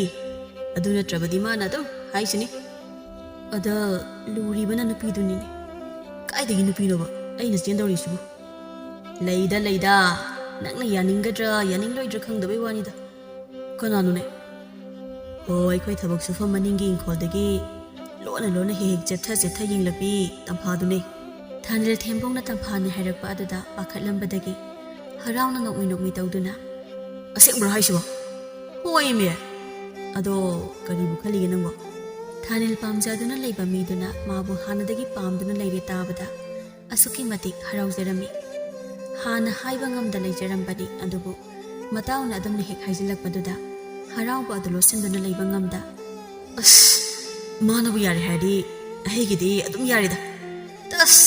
ꯑꯗꯨ ꯅꯠꯇ꯭ꯔꯕꯗꯤ ꯃꯥꯅ ꯑꯗꯨꯝ ꯍꯥꯏꯁꯤꯅꯤ꯫" "ꯑꯗ ꯂꯨꯔꯤꯕꯅ ꯅꯨꯄꯤꯗꯨꯅꯤꯅꯦ꯫ ꯀꯥꯏꯗꯒꯤ ꯅꯨꯄꯤꯅꯣꯕ ꯑꯩꯅ ꯆꯦꯟꯗꯧꯔꯤꯁꯤꯕꯨ?" "ꯂꯩꯗ, ꯂꯩꯗ꯫ ꯅꯪꯅ ꯌꯥꯅꯤꯡꯒꯗ꯭ꯔꯥ ꯌꯥꯅꯤꯡꯂꯣꯏꯗ꯭ꯔꯥ ꯈꯪꯗꯕꯩ ꯋꯥꯅꯤꯗ꯫" "ꯀꯅꯥꯅꯣꯅꯦ?" "ꯍꯣ, ꯑꯩꯈꯣꯏ ꯊꯕꯛ ꯁꯨꯐꯝ ꯃꯅꯤꯡꯒꯤ ꯏꯪꯈꯣꯜꯗꯒꯤ ꯂꯣꯟꯅ ꯂꯣꯟꯅ ꯍꯦꯛ ꯍꯦꯛ ꯆꯦꯠꯊ ꯆꯦꯠꯊ ꯌꯦꯡꯂꯛꯄꯤ ꯇꯝꯐꯥꯗꯨꯅꯦ꯫" ꯊꯥꯅꯤꯜ ꯊꯦꯝꯕꯣꯡꯅ ꯇꯝꯐꯥꯅꯦ ꯍꯥꯏꯔꯛꯄ ꯑꯗꯨꯗ ꯄꯥꯈꯠꯂꯝꯕꯗꯒꯤ ꯍꯔꯥꯎꯅ ꯅꯣꯛꯃꯤ ꯅꯣꯛꯃꯤ ꯇꯧꯗꯨꯅ, "ꯑꯁꯦꯡꯕ꯭ꯔꯣ ꯍꯥꯏꯁꯤꯕꯣ?" "ꯍꯣꯏꯃꯦ꯫ ꯑꯗꯣ ꯀꯔꯤꯕꯨ ꯈꯜꯂꯤꯒꯦ ꯅꯪꯕꯣ?" ꯊꯥꯅꯤꯜ ꯄꯥꯝꯖꯗꯨꯅ ꯂꯩꯕ ꯃꯤꯗꯨꯅ ꯃꯥꯕꯨ ꯍꯥꯟꯅꯗꯒꯤ ꯄꯥꯝꯗꯨꯅ ꯂꯩꯔꯦ ꯇꯥꯕꯗ ꯑꯁꯨꯛꯀꯤ ꯃꯇꯤꯛ ꯍꯔꯥꯎꯖꯔꯝꯃꯤ꯫ ꯍꯥꯟꯅ ꯍꯥꯏꯕ ꯉꯝꯗ ꯂꯩꯖꯔꯝꯕꯅꯤ, ꯑꯗꯨꯕꯨ ꯃꯇꯥꯎꯅ ꯑꯗꯨꯝꯅ ꯍꯦꯛ ꯍꯥꯏꯖꯤꯜꯂꯛꯄꯗꯨꯗ ꯍꯔꯥꯎꯕ ꯑꯗꯨ ꯂꯣꯠꯁꯤꯟꯗꯨꯅ ꯂꯩꯕ ꯉꯝꯗ, "ꯑꯁ, ꯃꯥꯅꯕꯨ ꯌꯥꯔꯦ ꯍꯥꯏꯔꯗꯤ ꯑꯩꯒꯤꯗꯤ ꯑꯗꯨꯝ ꯌꯥꯔꯦꯗ꯫ ꯇꯁ,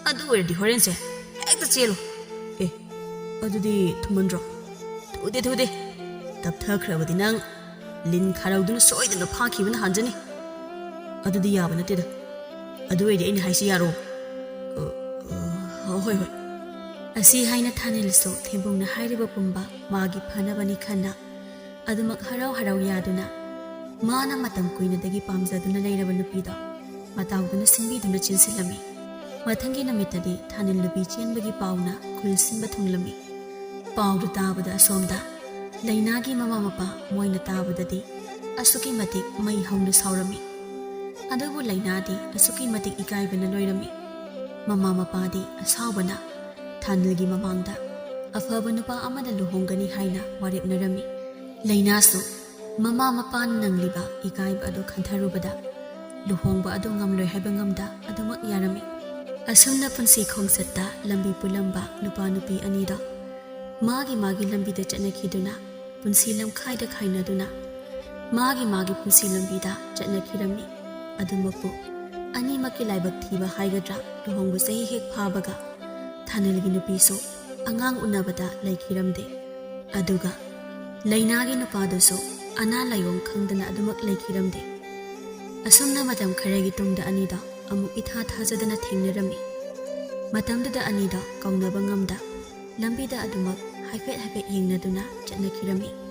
ꯑꯗꯨ ꯑꯣꯏꯔꯗꯤ ꯍꯣꯔꯦꯟꯁꯦ ꯍꯦꯛꯇ ꯆꯦꯜꯂꯣ꯫ ꯑꯦ, ꯑꯗꯨꯗꯤ ꯊꯨꯃꯟꯗ꯭ꯔꯣ?" "ꯊꯨꯗꯦ, ꯊꯨꯗꯦ꯫ ꯇꯞꯊꯈ꯭ꯔꯕꯗꯤ ꯅꯪ ꯂꯤꯟ ꯈꯥꯔꯧꯗꯨꯅ ꯁꯣꯏꯗꯅ ꯐꯥꯈꯤꯕꯅ ꯍꯥꯟꯖꯅꯤ꯫ ꯑꯗꯨꯗꯤ ꯌꯥꯕ ꯅꯠꯇꯦꯗ꯫ ꯑꯗꯨ ꯑꯣꯏꯔꯗꯤ ꯑꯩꯅ ꯍꯥꯏꯁꯤ ꯌꯥꯔꯣ?" "ꯑ, ꯑ, ꯍꯣꯏ, ꯍꯣꯏ꯫" ꯑꯁꯤ ꯍꯥꯏꯅ ꯊꯥꯅꯤꯜꯁꯨ ꯊꯦꯝꯕꯨꯡꯅ ꯍꯥꯏꯔꯤꯕ ꯄꯨꯝꯕ ꯃꯥꯒꯤ ꯐꯅꯕꯅꯤ ꯈꯟꯅ ꯑꯗꯨꯃꯛ ꯍꯔꯥꯎ ꯍꯔꯥꯎ ꯌꯥꯗꯨꯅ ꯃꯥꯅ ꯃꯇꯝ ꯀꯨꯏꯅꯗꯒꯤ ꯄꯥꯝꯖꯗꯨꯅ ꯂꯩꯔꯕ ꯅꯨꯄꯤꯗꯣ ꯃꯇꯥꯎꯗꯨꯅ ꯁꯤꯟꯕꯤꯗꯨꯅ ꯆꯦꯟꯁꯤꯜꯂꯝꯃꯤ꯫ ꯃꯊꯪꯒꯤ ꯅꯨꯃꯤꯠꯇꯗꯤ ꯊꯥꯅꯤꯜ ꯅꯨꯄꯤ ꯆꯦꯟꯕꯒꯤ ꯄꯥꯎꯅ ꯈꯨꯜ ꯁꯤꯟꯕ ꯊꯨꯡꯂꯝꯃꯤ꯫ ꯄꯥꯎꯗꯨ ꯇꯥꯕꯗ ꯑꯁꯣꯝꯗ ꯂꯩꯅꯥꯒꯤ ꯃꯃꯥ ꯃꯄꯥ ꯃꯣꯏꯅ ꯇꯥꯕꯗꯗꯤ ꯑꯁꯨꯛꯀꯤ ꯃꯇꯤꯛ ꯃꯩ ꯍꯧꯅ ꯁꯥꯎꯔꯝꯃꯤ꯫ ꯑꯗꯨꯕꯨ ꯂꯩꯅꯥꯗꯤ ꯑꯁꯨꯛꯀꯤ ꯃꯇꯤꯛ ꯏꯀꯥꯏꯕꯅ ꯂꯣꯏꯔꯝꯃꯤ꯫ ꯃꯃꯥ ꯃꯄꯥꯗꯤ ꯑꯁꯥꯎꯕꯅ ꯊꯥꯅꯤꯜꯒꯤ ꯃꯃꯥꯡꯗ ꯑꯐꯕ ꯅꯨꯄꯥ ꯑꯃꯗ ꯂꯨꯍꯣꯡꯒꯅꯤ ꯍꯥꯏꯅ ꯋꯥꯔꯦꯞꯅꯔꯝꯃꯤ꯫ ꯂꯩꯅꯥꯁꯨ ꯃꯃꯥ ꯃꯄꯥꯅ ꯅꯪꯂꯤꯕ ꯏꯀꯥꯏꯕ ꯑꯗꯨ ꯈꯟꯊꯔꯨꯕꯗ ꯂꯨꯍꯣꯡꯕ ꯑꯗꯨ ꯉꯝꯂꯣꯏ ꯍꯥꯏꯕ ꯉꯝꯗ ꯑꯗꯨꯃꯛ ꯌꯥꯔꯝꯃꯤ꯫ ꯑꯁꯨꯝꯅ ꯄꯨꯟꯁꯤ ꯈꯣꯡꯆꯠꯇ ꯂꯝꯕꯤ ꯄꯨꯜꯂꯝꯕ ꯅꯨꯄꯥ ꯅꯨꯄꯤ ꯑꯅꯤꯗꯣ ꯃꯥꯒꯤ ꯃꯥꯒꯤ ꯂꯝꯕꯤꯗ ꯆꯠꯅꯈꯤꯗꯨꯅ, ꯄꯨꯟꯁꯤ ꯂꯝꯈꯥꯏꯗ ꯈꯥꯏꯅꯗꯨꯅ ꯃꯥꯒꯤ ꯃꯥꯒꯤ ꯄꯨꯟꯁꯤ ꯂꯝꯕꯤꯗ ꯆꯠꯅꯈꯤꯔꯝꯃꯤ꯫ ꯑꯗꯨꯃꯛꯄꯨ ꯑꯅꯤꯃꯛꯀꯤ ꯂꯥꯏꯕꯛ ꯊꯤꯕ ꯍꯥꯏꯒꯗ꯭ꯔꯥ, ꯂꯨꯍꯣꯡꯕ ꯆꯍꯤ ꯍꯦꯛ ꯐꯥꯕꯒ ꯊꯥꯅꯤꯜꯒꯤ ꯅꯨꯄꯤꯁꯨ ꯑꯉꯥꯡ ꯎꯅꯕꯗ ꯂꯩꯈꯤꯔꯝꯗꯦ꯫ ꯑꯗꯨꯒ ꯂꯩꯅꯥꯒꯤ ꯅꯨꯄꯥꯗꯨꯁꯨ ꯑꯅꯥ ꯂꯥꯏꯌꯣꯡ ꯈꯪꯗꯅ ꯑꯗꯨꯃꯛ ꯂꯩꯈꯤꯔꯝꯗꯦ꯫ ꯑꯁꯨꯝꯅ ꯃꯇꯝ ꯈꯔꯒꯤ ꯇꯨꯡꯗ ꯑꯅꯤꯗꯣ ꯑꯃꯨꯛ ꯏꯊꯥ ꯊꯥꯖꯗꯅ ꯊꯦꯡꯅꯔꯝꯃꯤ꯫ ꯃꯇꯝꯗꯨꯗ ꯑꯅꯤꯗꯣ ꯀꯧꯅꯕ ꯉꯝꯗ ꯂꯝꯕꯤꯗ ꯑꯗꯨꯃꯛ ꯍꯥꯏꯐꯦꯠ ꯍꯥꯏꯐꯦꯠ ꯌꯦꯡꯅꯗꯨꯅ ꯆꯠꯅꯈꯤꯔꯝꯃꯤ꯫